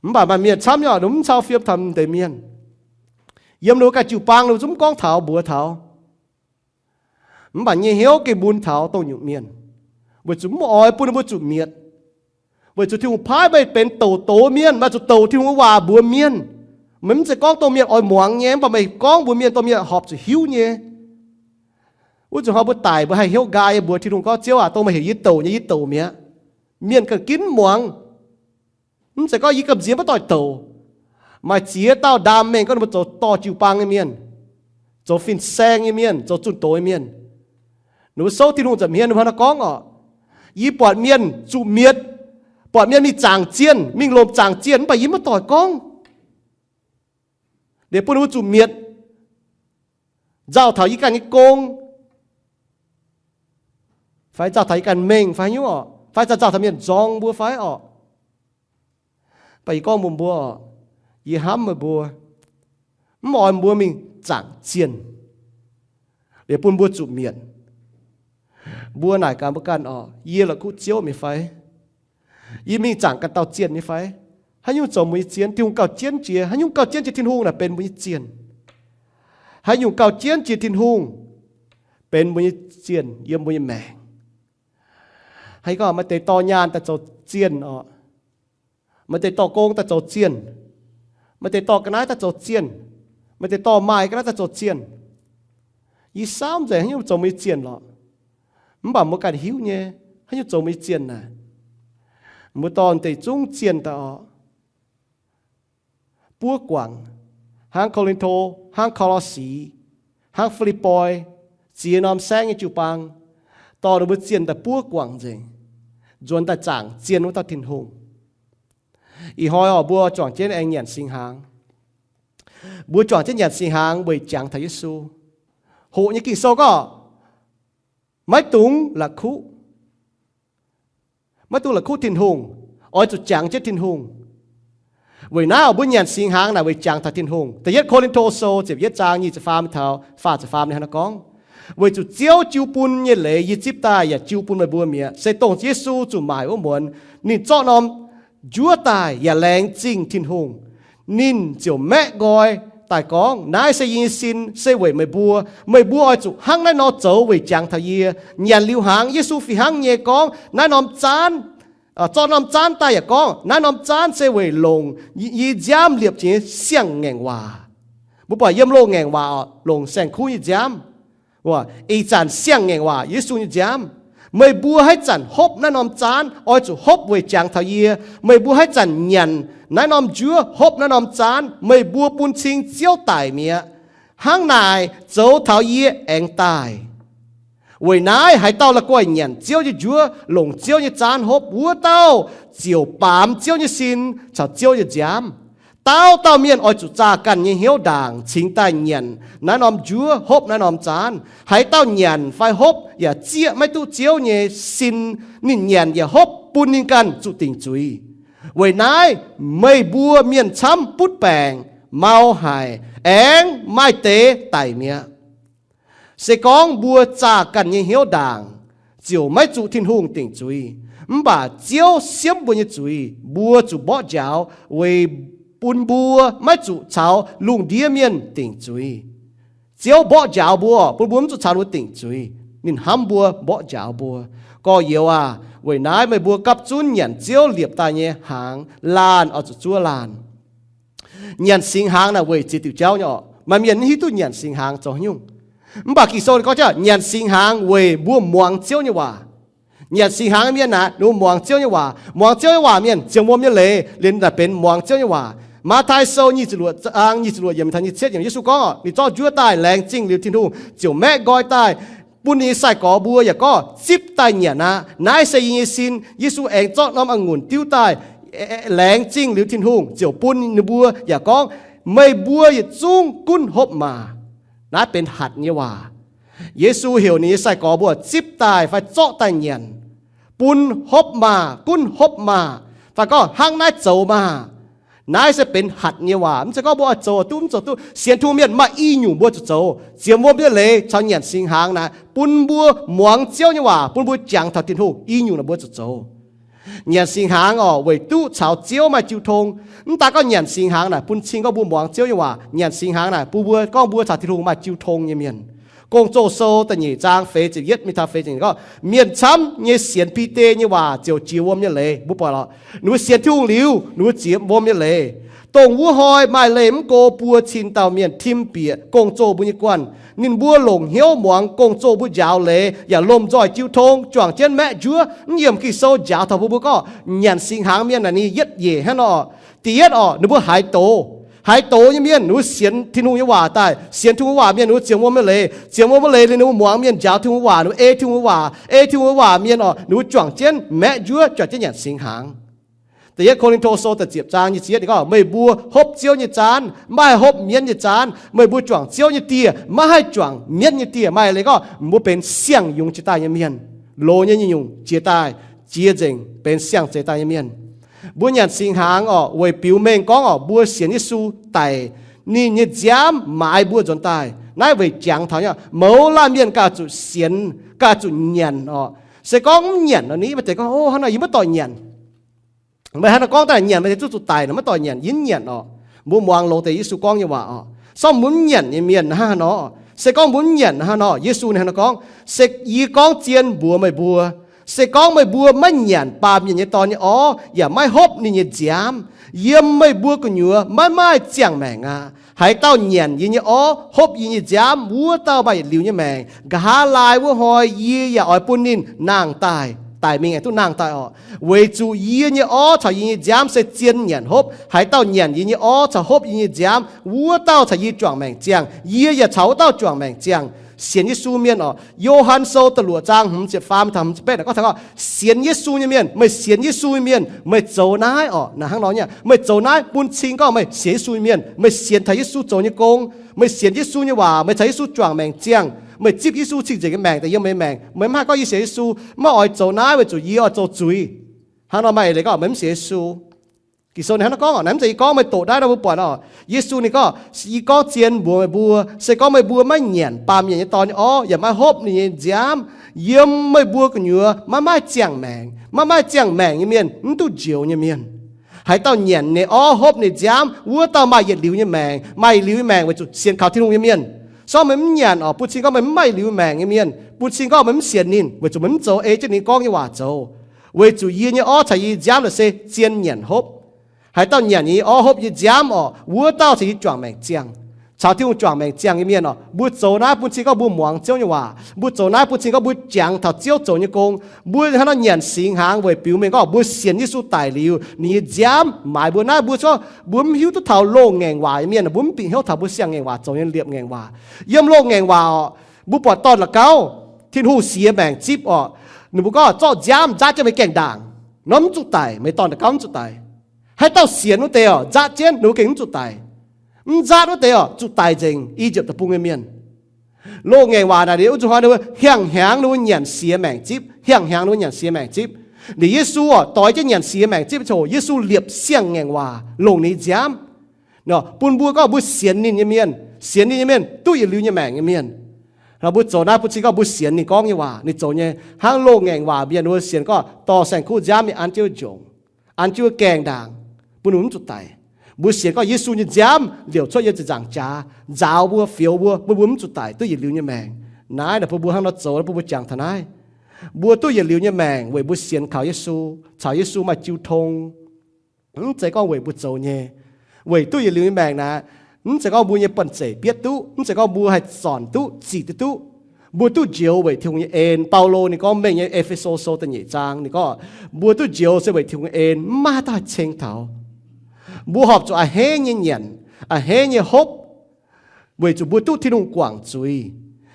Mv baac maaih mienh camv nyei oc, ninh mv cau fiem taux deix mienh. Yiem ninh mbuo ganh jiu-baang ninh mbuo zungv mv gorngv taux mbuox taux. Mv baac nyei hnyouv gengh mun taux dongh nyungc mienh, weic zuqc mv oix bun ninh mbuo zuqc mietc. Weic zuqc Tin-Hungh paaiv meih benx douc doz mienh, meih zuqc douc Tin-Hungh nyei waac mbuox mienh. Meih mv zeiz gorngv dongh mienh oix muangx nyei, mv baac meih gorngv mbuox mienh dongh mienh horpc zuqc hiuv nyei. Wuov zuqc hnoi mbuo daic mbuo haih hnyouv nqaai nyei mbuox Tin-Hungh gorngv, Ziouv aac, dongh meih heuc yie douc nyei yie douc mi'aqv. Mienh ganh ginv muangx. Mv zeiz gorngv yie gamh nziex maiv doix douc. Maaih ziex dauh ndaam mengh gorngv ninh mbuo zoux dorh jiu-baang nyei mienh, zoux fin-saeng nyei mienh, zoux zunh doz nyei mienh. Ninh mbuo souv Tin-Hungh nza'hmien ninh mbuo hnangv naaiv gorngv orqc, yie buatc mienh zuqc mietc, buatc mienh mingh zaangc zienh, mingh lomc zaangc zienh, mv baac yie maiv doic gorngv. Liuz bun ninh mbuo zuqc mietc, nzauh taux yie ganh nyei gong, fai nzauh taux yie ganh mengh fai haaix nyungc orqc, fai nzauh taux mienh nzorng mbuo fai orqc. Mv baac yie gorngv mbuox mbuo orqc, yie hnamv meih mbuo, mv oix mbuo mingh zaangc zienh, liuz bun mbuo zuqc mietc. Mbuo naaic gaax mbuo ganh orqc, yie la'kuqv Ziouv mi'aqv fai? Yie mingh zaangc ganh dauh zienh nyei fai? Haaix nyungc zoux mbuo nyei zienh? Tin-Hungh gauh jienv jiex. Haaix nyungc gauh jienv jiex? Tin-Hungh naaic benx mbuo nyei zienh. Haaix nyungc gauh jienv jiex Tin-Hungh benx mbuo nyei zienh yiem mbuo nyei maengc. Haaix gorngv maaih deix dorh nyaanh daaih zoux zienh orqc, maaih deix dorh gong daaih zoux zienh, maaih deix dorh ga'naaiv daaih zoux zienh, maaih deix dorh maaih ga'naaiv daaih zoux zienh. Yie saamv nzengc haaix nyungc zoux mbuo nyei zienh lorqc. Mv baac mbuo ganh hiuv nyei, haaix nyungc zoux mbuo nyei zienh naaic. Mbuo dorh deix zungv zienh daaih orqc, buov guangc, hnangv Ko^lin^to, hnangv Ko^lo^si, hnangv Fi^lipv^poi, ziex norm saengv nyei jiu-baang, dorh ninh mbuo zienh daaih buov guangc nzengc, nzuonx daaih zaangc zienh wuov dauh Tin-Hungh. Ih hnoi orqc, mbuo juangc jienv aengx nyanc singx hnaangx. Mbuo juangc jienv nyanc singx hnaangx weic jangx taux Yesu. Hoqc nyei Ging-Sou gorngv, maiv dungx la'kuqv, maiv dungx la'kuqv Tin-Hungh, oix zuqc jangx jienv Tin-Hungh. Weic naaiv mbuo nyanc singx hnaangx naaic weic jangx taux Tin-Hungh. Da'yietv Ko^lin^to Sou ziepc yietv zaang nyic ziepc faam taux faah ziepc faam ninh hnangv naaiv gorngv, weic zuqc Ziouv jiu bun nyei leiz yie zipv daaih yaac jiu bun meih mbuo mi'aqv, se dongh Yesu zuqc maaic wuov muonz ninh zorqv norm njuov daaih yaac laengz zingh Tin-Hungh. Ninh ziouc maeqv nqoi daaih gorngv, naaiv se yie nyei sin, se weic meih mbuo. Meih mbuo oix zuqc hnangv naaiv nor zoux weic jangx taux yie. Nyanc liuz hnaangx, Yesu fih hnangv nyei gorngv, naaiv norm zaanv, zorqv norm zaanv daaih yaac gorngv, naaiv norm zaanv se weic longc yie nziaamv liepc jiex nyei siang-ngaengc waac. Mbuo buatc yiem loz-ngaengc waac longc saeng-kuv nyei nziaamv. Ih zanc siang-ngaengc waac, Yesu nyei nziaamv. Meih mbuo haaix zanc hopv naaiv norm zaanv, oix zuqc hopv weic jangx taux yie. Meih mbuo haaix zanc nyanc naaiv norm njuov, hopv naaiv norm zaanv, meih mbuo bun cing Ziouv daic mi'aqv. Hnangv naaic zoux taux yie aengx daaih. Weic naaiv haaix dauh la'guaih nyanc Ziouv nyei njuov, longc Ziouv nyei zaanv hopv, wuov dauh ziouc baamz Ziouv nyei sin caux Ziouv nyei nziaamv. Dauh dauh mienh oix zuqc zaah ganh nyei hnyouv ndaangc cingx daaih nyanc naaiv norm njuov, hopv naaiv norm zaanv. Haaix dauh nyanc fai hopv yaac zieqv maiv duqv Ziouv nyei sin, ninh nyanc yaac hopv bun ninh ganh zuqc dingc zuiz. Weic naaiv meih mbuo mienh camv butv baengc, mau haic, aengx maaih deix daic mi'aqv. Se gorngv mbuo zaah ganh nyei hnyouv ndaangc, ziouc maiv zuqc Tin-Hungh dingc zuiz. Mv baac Ziouv siemv mbuo nyei zuiz, mbuo zuqc mborqv njaaux weic bun mbuo maiv zuqc caux lungh ndiev mienh dingc zuiz. Ziouv mborqv njaaux mbuo, bun mbuo mv zuqc caux ninh mbuo dingc zuiz. Ninh hnamv mbuo, mborqv njaaux mbuo. Gorx-youz aac, weic naaiv meih mbuo gapv zunv nyanc Ziouv liepc daaih nyei hnaangx, laanh oix zuqc zuov laanh. Nyanc singx hnaangx naaic weic ziex diuc jauv nyei orqc. Maaih mienh mv hiuv duqv nyanc singx hnaangx zoux haaix nyungc. Mv baac Ging-Sou gorngv jauv nyanc singx hnaangx weic mbuo muangx Ziouv nyei waac. Nyanc singx hnaangx mienh naaic, ninh mbuo muangx Ziouv nyei waac. Muangx Ziouv nyei waac mienh ziangh wuom nyei leiz liemh naaic benx muangx Ziouv nyei waac. Matv^taai Sou nyic ziepc luoqc zaang nyic ziepc luoqc yiemc taux nyic ziepc cietv yiemc, Yesu gorngv, ninh zorqv njuov daaih laengz zingh liuz, Tin-Hungh ziouc maeqv nqoi daaih bun ninh nyei sai-gorx mbuo yaac gorngv, zipv daaih nyanc aqv. Naaiv se yie nyei sin. Yesu aengx zorqv norm a'ngunc diuv daaih laengz zingh liuz, Tin-Hungh ziouc bun ninh mbuo yaac gorngv, meih mbuo yietc zungv gunv hopv maah! Naaiv benx hatc nyei waac. Yesu heuc ninh nyei sai-gorx mbuo zipv daaih fai zorqv daaih nyanc, bun hopv maah, gunv hopv maah, fai gorngv hnangv naaiv zoux maah! Naaiv se benx hatc nyei waac. Mv zeiz gorngv mbuo oix zoux duqv mv zoux duqv. Sienx Tin-Hungh mienh maaih i nyungc mbuo zuqc zoux. Ziangh wuom nyei leiz caux nyanc singx hnaangx naaic bun mbuo muangx Ziouv nyei waac, bun mbuo jangx taux Tin-Hungh, i nyungc naaic mbuo zuqc zoux. Nyanc singx hnaangx orqc, weic duqv caux Ziouv maaih jiu tong. Mv daaih gorngv nyanc singx hnaangx naaic bun cing gorngv mbuo muangx Ziouv nyei waac. Nyanc singx hnaangx naaic bun mbuo gorngv mbuo caux Tin-Hungh maaih jiu tong nyei mienh. Gong-Zoh Sou da'nyeic zaang feix ziepc yietv mingh taux feix ziepc gorngv, mienh camv nyei sienx Bide nyei waac ziouc jiex wuom nyei leiz. Mbuo buatc lorqc, ninh mbuo sienx Tin-Hungh liuz, ninh mbuo jiex wuom nyei leiz. Dongh wuov hnoi maaih leih mv go buo cin dauh mienh tim bieqc gong-zoh mbuo nyei guanh. Ninh mbuo longc hnyouv muangx gong-zoh mbuo njaaux leiz yaac lomh nzoih jiu tong, juangc jienv maeqv njuov. Mv yiemc Ging-Sou njaaux taux mbuo, mbuo gorngv nyanc singx hnaangx mienh naaic ninh yietv nyeic hnangv nor. Da'yietv orqc, ninh mbuo haiz doz. Haaix doz nyei mienh ninh mbuo sienx Tin-Hungh nyei waac daaih, sienx Tin-Hungh nyei waac mienh ninh mbuo ziangx wuom nyei leiz, ziangx wuom nyei leiz liuz ninh mbuo muangx mienh njaaux Tin-Hungh nyei waac, ninh mbuo ei Tin-Hungh nyei waac, ei Tin-Hungh nyei waac mienh orqc, ninh mbuo juangc jienv maeqv njuov, juangc jienv nyanc singx hnaangx. Da'yietv Ko^lin^to Sou da'ziepc zaang nyic ziepc yietv ninh gorngv, meih mbuo hopv Ziouv nyei zaanv, maiv haih hopv mienv nyei zaanv. Meih mbuo juangc Ziouv nyei dieh, maiv haih juangc mienv nyei dieh. Maaih leiz gorngv mbuo benx siang-yungz jiex daaih nyei mienh, loz nyei nyungc-nyungc jiex daaih, jiex nzengc benx siang-zeix daaih nyei mienh. Mbuo nyanc singx hnaangx orqc, weic biux mengh gorngv orqc, mbuo sienx Yesu daic, ninh nyei nziaamv maaiz mbuo nzuonx daaih. Naaiv weic jangx taux nyei, mouz laanh mienh ganh zuqc sienx, ganh zuqc nyanc orqc. Se gorngv mv nyanc nor, ni maaih deix gorngv, o, hnangv naaic yie maiv doic nyanc. Meih hnangv naaiv gorngv daaih nyanc, meih deix zuqc zuqc daic nor, maiv doic nyanc, yie mv nyanc orqc. Mbuo muangx longx deix Yesu gorngv nyei waac orqc. Se gorngv mbuo mv nyanc nyei mienh hnangv haaix nor, se gorngv mbuo mv nyanc hnangv haaix nor, Yesu ninh hnangv naaiv gorngv, se yie gorngv zien mbuox meih mbuo, se gorngv meih mbuo maiv nyanc Baamh Mienh nyei Dorn nyei orv, yaac maiv hopv ninh nyei nziaamv, yiem meih mbuo gu'nyuoz maiv maaih ziangh maengc aqv. Haaix dauh nyanc yie nyei orv, hopv yie nyei nziaamv, wuov dauh maaih yietc liuz nyei maengc. Nqa'haav laai wuov hnoi yie yaac oix bun ninh nangh daaih, daic mingh aengx duqv nangh daaih orqc. Weic zuqc yie nyei orv caux yie nyei nziaamv se zien nyanc hopv. Haaix dauh nyanc yie nyei orv caux hopv yie nyei nziaamv, wuov dauh caux yie juangc maengc ziangh, yie yaac caux wuov dauh juangc maengc ziangh. Sienx Yesu mienh orqc, Yo^han Sou da'luoqc zaang hmz ziepc faam taux hmz ziepc betv naaic gorngv taux gorngv, sienx Yesu nyei mienh, meih sienx Yesu nyei mienh, meih zoux naaiv orqc, naaic hnangv nor nyei, meih zoux naaiv bun cing gorngv meih sienx Yesu nyei mienh, meih sienx taux Yesu zoux nyei gong, meih sienx Yesu nyei waac, meih caux Yesu juangc maengc ziangh, meih zipv Yesu cing-nzengc nyei maengc daaih yiem meih maengc. Meih mv haih gorngv yie sienx Yesu, maiv oix zoux naaiv weic zuqc yie oix zoux zuiz. Hnangv nor maaih eix leiz gorngv meih mv sienx Yesu. Ging-Sou ninh hnangv naaiv gorngv orqc, naaiv mv zeiz yie gorngv meih doqc naaiv nor mbuo buatc orqc. Yesu ninh gorngv, yie gorngv zien mbuox meih mbuo, se gorngv meih mbuo maiv nyanc Baamh Mienh nyei Dorn nyei orv, yaac maiv hopv ninh nyei nziaamv, yiem meih mbuo gu'nyuoz maiv maaih ziangh maengc. Maiv maaih ziangh maengc nyei mienh mv duqv njoux nyei mienh. Haaix dauh nyanc ninh orv hopv ninh nziaamv, wuov dauh maaih yietc liuz nyei maengc. Maaih yietc liuz nyei maengc weic zuqc sienx kaux Tin-Hungh nyei mienh. Se gorngv meih mv nyanc orqc, bun cing gorngv meih mv maaih yietc liuz maengc nyei mienh, bun cing gorngv meih mv sienx ninh, weic zuqc meih mv zoux ei jienv ninh gorngv nyei waac zoux. Weic zuqc yie nyei orv caux yie nyei nziaamv naaic se zien nyanc hopv. Haaix dauh nyanc yie nyei orv hopv yie nyei nziaamv orqc, wuov dauh caux yie juangc maengc ziangh. Caux Tin-Hungh juangc maengc ziangh nyei mienh orqc, mbuo zoux naaiv bun cing gorngv mbuo muangx Ziouv nyei waac. Mbuo zoux naaiv bun cing gorngv mbuo jangx taux Ziouv zoux nyei gong. Mbuo hnangv nor nyanc singx hnaangx weic biux mengh gorngv mbuo sienx Yesu daic liuz, ninh nyei nziaamv maaiz mbuo. Naaiv mbuo, mbuo mv hiuv duqv taux loz-ngaengc waac nyei mienh, mbuo mv bieqc hnyouv taux mbuo siang-ngaengc waac zoux nyei liepc ngaengc waac. Yiem loz-ngaengc waac orqc, mbuo buatc dorn-la'gauv, Tin-Hungh siex maengc zipv orqc, ninh mbuo gorngv zorqv nziaamv nzaatv jienv meih gaengh ndaangc nor mv zuqc daic, meih dorn-la'gauv mv zuqc daic. Haaix dauh sienx wuov deix orqc, nzaatv jienv ninh mbuo gengh mv zuqc daic. Mv nzaatv wuov deix orqc, zuqc daic nzengc, I^yipv Deic-Bung nyei mienh. Loz-ngaengc waac naaic, ninh mbuo hiang hnyangx ninh mbuo nyanc siex maengc zipv, hiang hnyangx ninh mbuo nyanc siex maengc zipv. Ninh Yesu orqc, doix jienv nyanc siex maengc zipv, Yesu liepc siang-ngaengc waac longc ninh nziaamv. Bun mbuo gorngv mbuo sienx ninh nyei mienh, sienx ninh nyei mienh duqv yietc liuz nyei maengc nyei mienh. Mbuo zoux naaiv bun cing gorngv mbuo sienx ninh gorngv nyei waac, ninh zoux nyei. Hnangv loz-ngaengc waac mienh mbuo sienx gorngv dorh saeng-kuv nziaamv mingh an jienv njongc, an jienv gaengh ndaangc, bun ninh mbuo mv zuqc daic. Mbuo sienx gorngv Yesu nyei nziaamv liouc cuotv yiem ziepc nzaangc jaax, nzaaux mbuo, fioux mbuo, bun mbuo mv zuqc daic, duqv yietc liuz nyei maengc. Naaiv naaic bun mbuo hnangv nor zoux, bun mbuo jangx taux naaiv. Mbuo duqv yietc liuz nyei maengc weic mbuo sienx kaux Yesu, caux Yesu maaih jiu tong. Mv zeiz gorngv weic mbuo zoux nyei. Weic duqv yietc liuz nyei maengc naaic, mv zeiz gorngv mbuo nyei banh zeic bietv duqv, mv zeiz gorngv mbuo haih zornc duqv, zic duqv duqv. Mbuo duqv njoux weic Tin-Hungh nyei en. Baulo ninh gorngv mengh nyei, E^fe^so Sou da'nyeic zaang ninh gorngv, mbuo duqv njoux se weic Tin-Hungh nyei en, mv maaih haaix dauh haih ceng taux. Mbuo horpc zuqc a'hneiv nyei nyanc, a'hneiv nyei hopv, weic zuqc mbuo duqv Tin-Hungh guangc zuiz,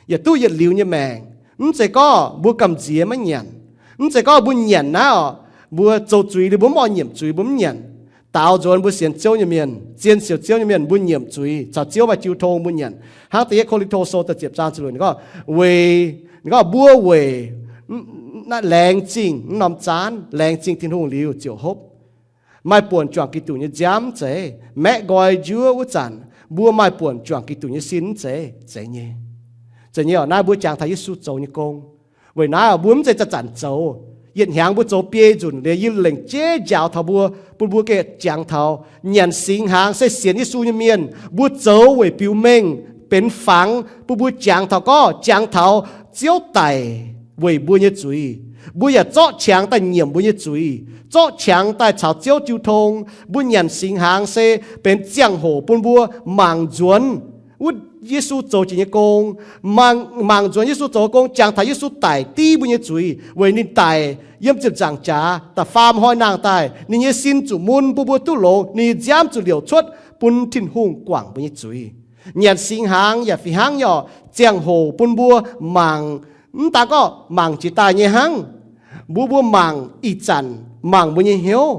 yaac duqv yietc liuz nyei maengc. Mv zeiz gorngv mbuo gamh nziex maiv nyanc. Mv zeiz gorngv mbuo nyanc naaiv orqc, mbuo zoux zuiz liuz mbuo mv oix nyiemc zuiz, mbuo mv nyanc. Daaux nzuonx mbuo sienx Ziouv nyei mienh, zien siou Ziouv nyei mienh, mbuo nyiemc zuiz caux Ziouv maaih jiu tong mbuo nyanc. Hnangv da'yietv Ko^lin^to Sou da'ziepc zaang ziepc luoqc ninh gorngv, weic, ninh gorngv mbuo weic laengz zingh mv norm zaanv, laengz zingh Tin-Hungh liuz ziouc hopv. Maaih buonc juangc Giduc nyei nziaamv mv zeiz? Maeqv nqoi njuov wuov zanc, mbuo maaih buonc juangc Giduc nyei sin mv zeiz? Zeiz nyei. Zeiz nyei orqc, naaiv mbuo jangx taux Yesu zoux nyei gong. Weic naaiv mbuo mv zeiz zanc-zanc zoux. Yietc hnyangx mbuo zoux biei nzunc liuz, yie lengc jeiv njaaux taux mbuo, bun mbuo gengh jangx taux nyanc singx hnaangx se sienx Yesu nyei mienh. Mbuo zoux weic biux mengh, benx fangx, bun mbuo jangx taux gorngv, jangx taux Ziouv daic weic mbuo nyei zuiz. Mbuo yaac zorqv qangx daaih nyiemc mbuo nyei zuiz, zorqv qangx daaih caux Ziouv jiu tong. Mbuo nyanc singx hnaangx se benx ziangh hoc bun mbuo mangc nzuonx butv Yesu zoux jiex nyei gong, mangc, mangc nzuonx Yesu zoux gong, jangx taux Yesu daic div mbuo nyei zuiz, weic ninh daic yiem ziepc nzaangc jaax da'faam hnoi nangh daaih, ninh nyei sin zuqc mun bun mbuo duqv longx, ninh nyei nziaamv zuqc liouc cuotv bun Tin-Hungh guangc mbuo nyei zuiz. Nyanc singx hnaangx yaac fih hnangv nyei oc. Ziangh hoc bun mbuo mangc, mv daan gorngv mangc jiex daaih nyei hnangv. Mbuo, mbuo mangc ih zanc, mangc mbuo nyei hnyouv.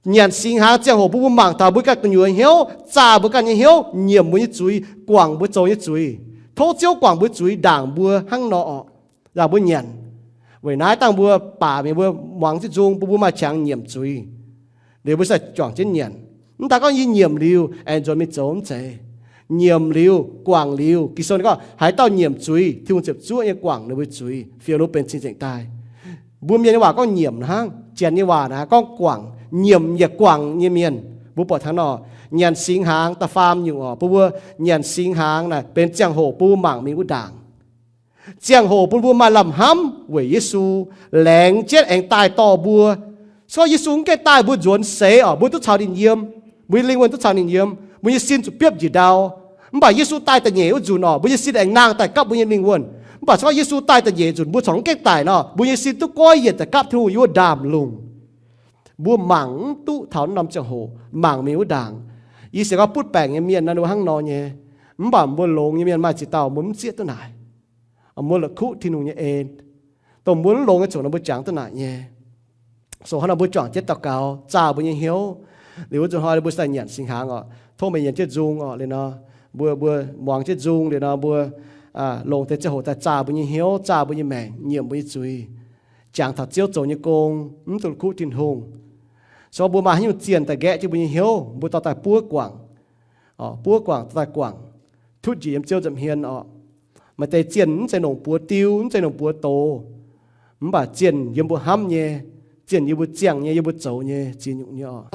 Nyanc singx hnaangx ziangh hoc bun mbuo mangc taux mbuo ganh gu'nyuoz hnyouv, zaah mbuo ganh nyei hnyouv, nyiemc mbuo nyei zuiz, guangc mbuo zoux nyei zuiz. Tov Ziouv guangc mbuo zuiz, ndaangc mbuo hnangv nor oc, ndaangc mbuo nyanc. Weic naaiv dangh mbuo baac mienh mbuo muangx jienv nzung, bun mbuo maaih qangx nyiemc zuiz. Liuz mbuo sai juangc jienv nyanc. Mv daan gorngv yie nyiemc liuz aengx nzuonx mingh zoux mv zeiz. Nyiemc liuz, guangc liuz, Ging-Sou gorngv haaix dauh nyiemc zuiz, Tin-Hungh ziepc zuoqv nyei guangc ninh mbuo zuiz, fiou lov benx cing-nzengc daaih. Mbuo mienh nyei waac gorngv nyiemc hnangv, Janx nyei waac naaiv gorngv guangc. Nyiemc yaac guangc nyei mienh mbuo buatc hnangv nor. Nyanc singx hnaangx da'faam nyungc oc, bun mbuo nyanc singx hnaangx naaic benx ziangh hoc bun mbuo mangc mingh wuov ndaangc. Ziangh hoc bun mbuo maaih lamh hnamv weic Yesu laengz jienv aengx daaih dorh mbuo. Se gorngv Yesu mv gaengh daaih, mbuo nzuonx seix oc, mbuo duqv caux ninh yiem, mbuo nyei lingh wuonh duqv caux ninh yiem, mbuo nyei sin zuqc biopv njiec ndau. Mv baac Yesu daaih da'nyeic wuov nzunc oc, mbuo nyei sin aengx nangh daaih gapv mbuo nyei lingh wuonh. Mv baac se gorngv Yesu daaih da'nyeic nzunc mbuo corc mv gaengh daic nor, mbuo nyei sin duqv goiv yienc daaih gapv Tin-Hungh yiem wuov ndaamv-lungh. Mbuo mangc mv duqv taux norm ziangh hoc mangc mingh wuov ndaangc. Yie sienx gorngv butv baengc nyei mienh naaiv ninh mbuo hnangv nor nyei. Mv baac mbuo longx nyei mienh maaih ziex dauh mbuo mv zieqv duqv naaic. Mbuo la'kuqv Tin-Hungh nyei en, dongh mbuo mv longx nyei ziouc nor mbuo jangx duqv naaic nyei. So hnangv nor mbuo juangc jienv daux gaux, zaah mbuo nyei hnyouv. Liuz wuov nzunc hnoi mbuo sai nyanc singx hnaangx oc, tov meih nyanc jienv nzung oc. Liuz nor mbuo, mbuo muangx jienv nzung, liuz nor mbuo longc deix ziangh hoc daaih zaah mbuo nyei hnyouv, zaah mbuo nyei maengc, nyiemc mbuo nyei zuiz, jangx taux Ziouv zoux nyei gong, mv dungx kuqv Tin-Hungh. So mbuo maaih haaix nyungc zienh daaih nqaeqv jienv mbuo nyei hnyouv, mbuo dorh daaih buov guangc. Buov guangc, dorh daaih guangc, tutv njiec yiem Ziouv nza'hmien oc. Maaih deix zienh mv zeiz longc buoz diu, mv zeiz longc buoz doz, mv baac zienh yiem mbuo hnamv nyei, zienh yiem mbuo ziangh nyei, yiem mbuo zoux nyei, ziex nyungc nyei oc.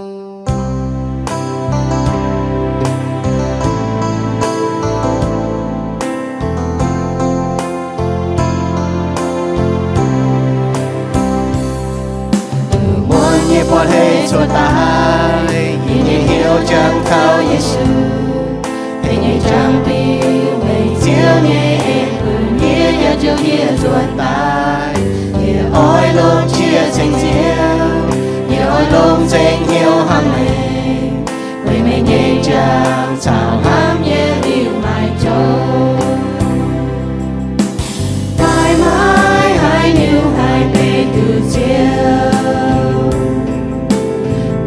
Muonz nyei buatc hei cuotv daaih, yie nyei hnyouv jangx taux Yesu. Hei nyei jangx biux mengh Ziouv nyei en bun yie, yaac njoux yie cuotv daaih. Yie oix longc qiex ceng Ziouv, yie oix longc nzengc hnyouv hnamv meih, weic meih nyei jangx caux hnamv yie liuz maiv joux. Maaih maiv haaix nyungc haih beiv duqv Ziouv.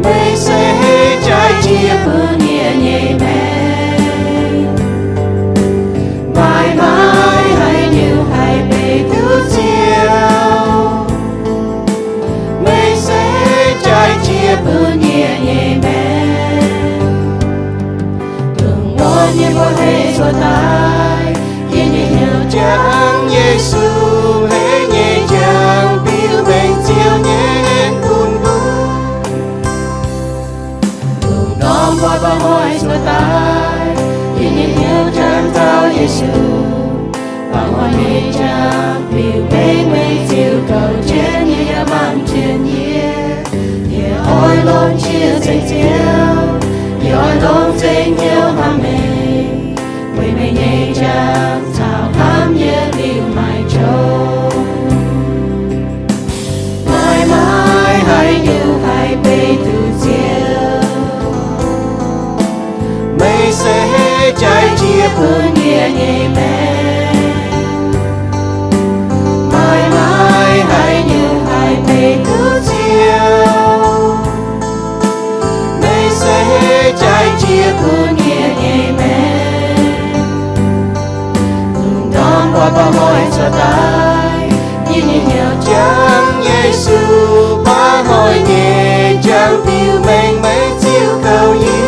Meih se jaaix jiex bun yie nyei maengc. Maaih maiv haaix nyungc haih beiv duqv Ziouv. Meih se jaaix jiex bun yie nyei maengc. Dongh muonz nyei mbuo hei cuotv daaih, yie nyei hnyouv jangx Yesu, hei nyei jangx biux mengh Ziouv nyei en bun mbuo. Dongh ndorm buatc baac hnoi cuotv daaih, yie nyei hnyouv jangx taux Yesu. Baac hnoi nyei jangx biux mengh meih ziux kouv jienv yie, yaac mangc jienv yie. Yie oix longc qiex ceng Ziouv, yie oix longc nzengc hnyouv hnamv meih, weic meih nyei jangx caux hnamv yie liuz maiv joux. Maaih maiv haaix nyungc haih beiv duqv Ziouv. Meih se jaaix jiex bun yie nyei maengc. Maaih maiv haaix nyungc haih beiv duqv Ziouv. Meih se jaaix jiex bun yie nyei maengc. Dongh ndorm buatc baac hnoi cuotv daaih, yie nyei hnyouv jangx Yesu, baac hnoi nyei jangx biux mengh meih ziux kouv yie.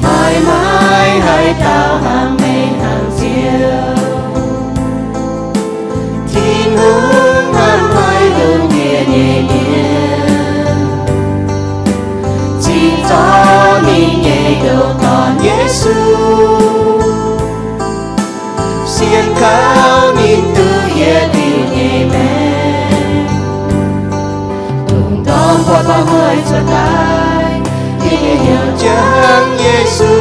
Maaih maiv haaix dauh hnangv meih hnangv Ziouv. Tin-Hungh hnamv haaix lungh ndiev nyei mienh, cingx zorqv ninh nyei ndoh dorn Yesu, sienx kaux ninh duqv yietc liuz nyei maengc. Dongh ndorm buatc baac hnoi cuotv daaih, yie nyei hnyouv jangx Yesu,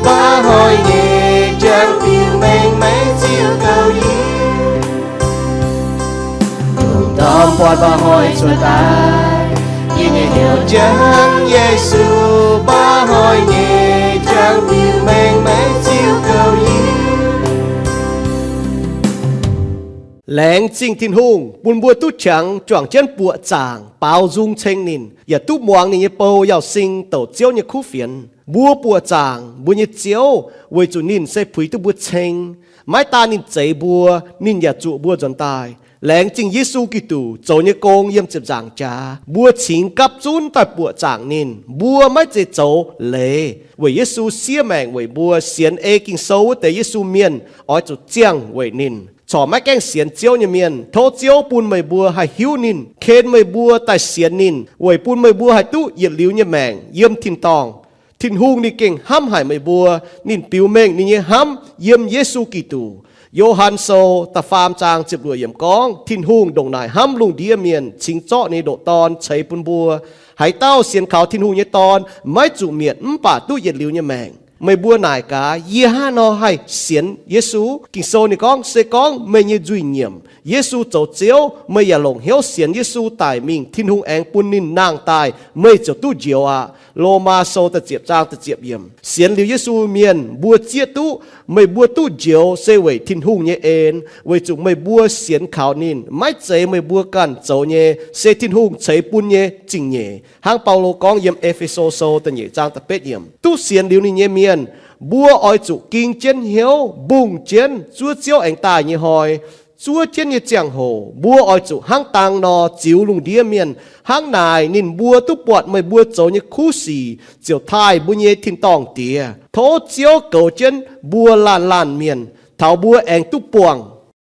mba'hnoi nyei njang-biux mengh maiv ziuc gouv yie. Lungh ndorm buatc mba'hnoi cuotv daaih, yie nyei hnyouv njang Yesu, mba'hnoi nyei njang-biux mengh maiv ziuc gouv yie. Laengz zingh Tin-Hungh bun mbuo duqv qangx juangc jienv buoqc zaangc baaux nzung ceng ninh, yaac duqv muangx ninh nyei bou Yauz Sing douc Ziouv nyei kuv fienx. Mbuo buoqc zaangc mbuo nyei Ziouv weic zuqc ninh se puix duqv mbuo ceng. Maiv daan ninh zeix mbuo, ninh yaac zuoqc mbuo nzuonx daaih. Laengz zingh Yesu Giduc zoux nyei gong yiem ziepc nzaangc jaax, mbuo cingx gapv zunv daaih buoqc zaangc ninh. Mbuo maiv zeiz zoux leiz, weic Yesu siev maengc weic mbuo. Sienx ei Ging-Sou wuov deix Yesu mienh oix zuqc ziangh weic ninh. Corc maiv gaengh sienx Ziouv nyei mienh, tov Ziouv bun meih mbuo haih hiuv ninh, ken meih mbuo daaih sienx ninh, weic bun meih mbuo haih duqv yietc liuz nyei maengc yiem tin-dorngh. Tin-Hungh ninh gengh hnamv haic meih mbuo. Ninh biux mengh ninh nyei hnamv yiem Yesu Giduc. Yo^han Sou da'faam zaang ziepc luoqc yiemc gorngv, Tin-Hungh ndongc naaic hnamv lungh ndiev mienh, cingx zorqv ninh nyei ndoqc Dorn ceix bun mbuo. Haaix dauh sienx kaux Tin-Hungh nyei Dorn maiv zuqc mietc mv baac duqv yietc liuz nyei maengc. Meih mbuo naaic gaax, yie hnangv haaix nor haih sienx Yesu? Ging-Sou ninh gorngv, se gorngv meih nyei nzuih nyiemc Yesu zoux Ziouv, meih yaac longc hnyouv sienx Yesu daic mingh, Tin-Hungh aengx bun ninh nangh daaih, meih ziouc duqv njoux aqv. Lomaa Sou da'ziepc zaang da'ziepc yiemc. Sienx liuz Yesu mienh mbuo zieqv duqv, meih mbuo duqv njoux se weic Tin-Hungh nyei en, weic zuqc meih mbuo sienx kaux ninh. Maiv zeiz meih mbuo ganh zoux nyei, se Tin-Hungh ceix bun nyei zingh nyeic. Hnangv Baulo gorngv yiem E^fe^so Sou da'nyeic zaang da'betv yiemc, duqv sienx liuz ninh nyei mienh, mbuo oix zuqc ging jienv hnyouv mbungh jienv zuov Ziouv aengx daaih nyei hnoi, zuov jienv nyei ziangh hoc, mbuo oix zuqc hnangv dang nor ziux lungh ndiev mienh. Hnangv naaic ninh mbuo duqv buatc meih mbuo zoux nyei kuv sic ziouc taaih mbuo nyei tin-dorngh Diex. Tov Ziouv goux jienv mbuo laanh laanh mienh, taux mbuo aengx duqv buangh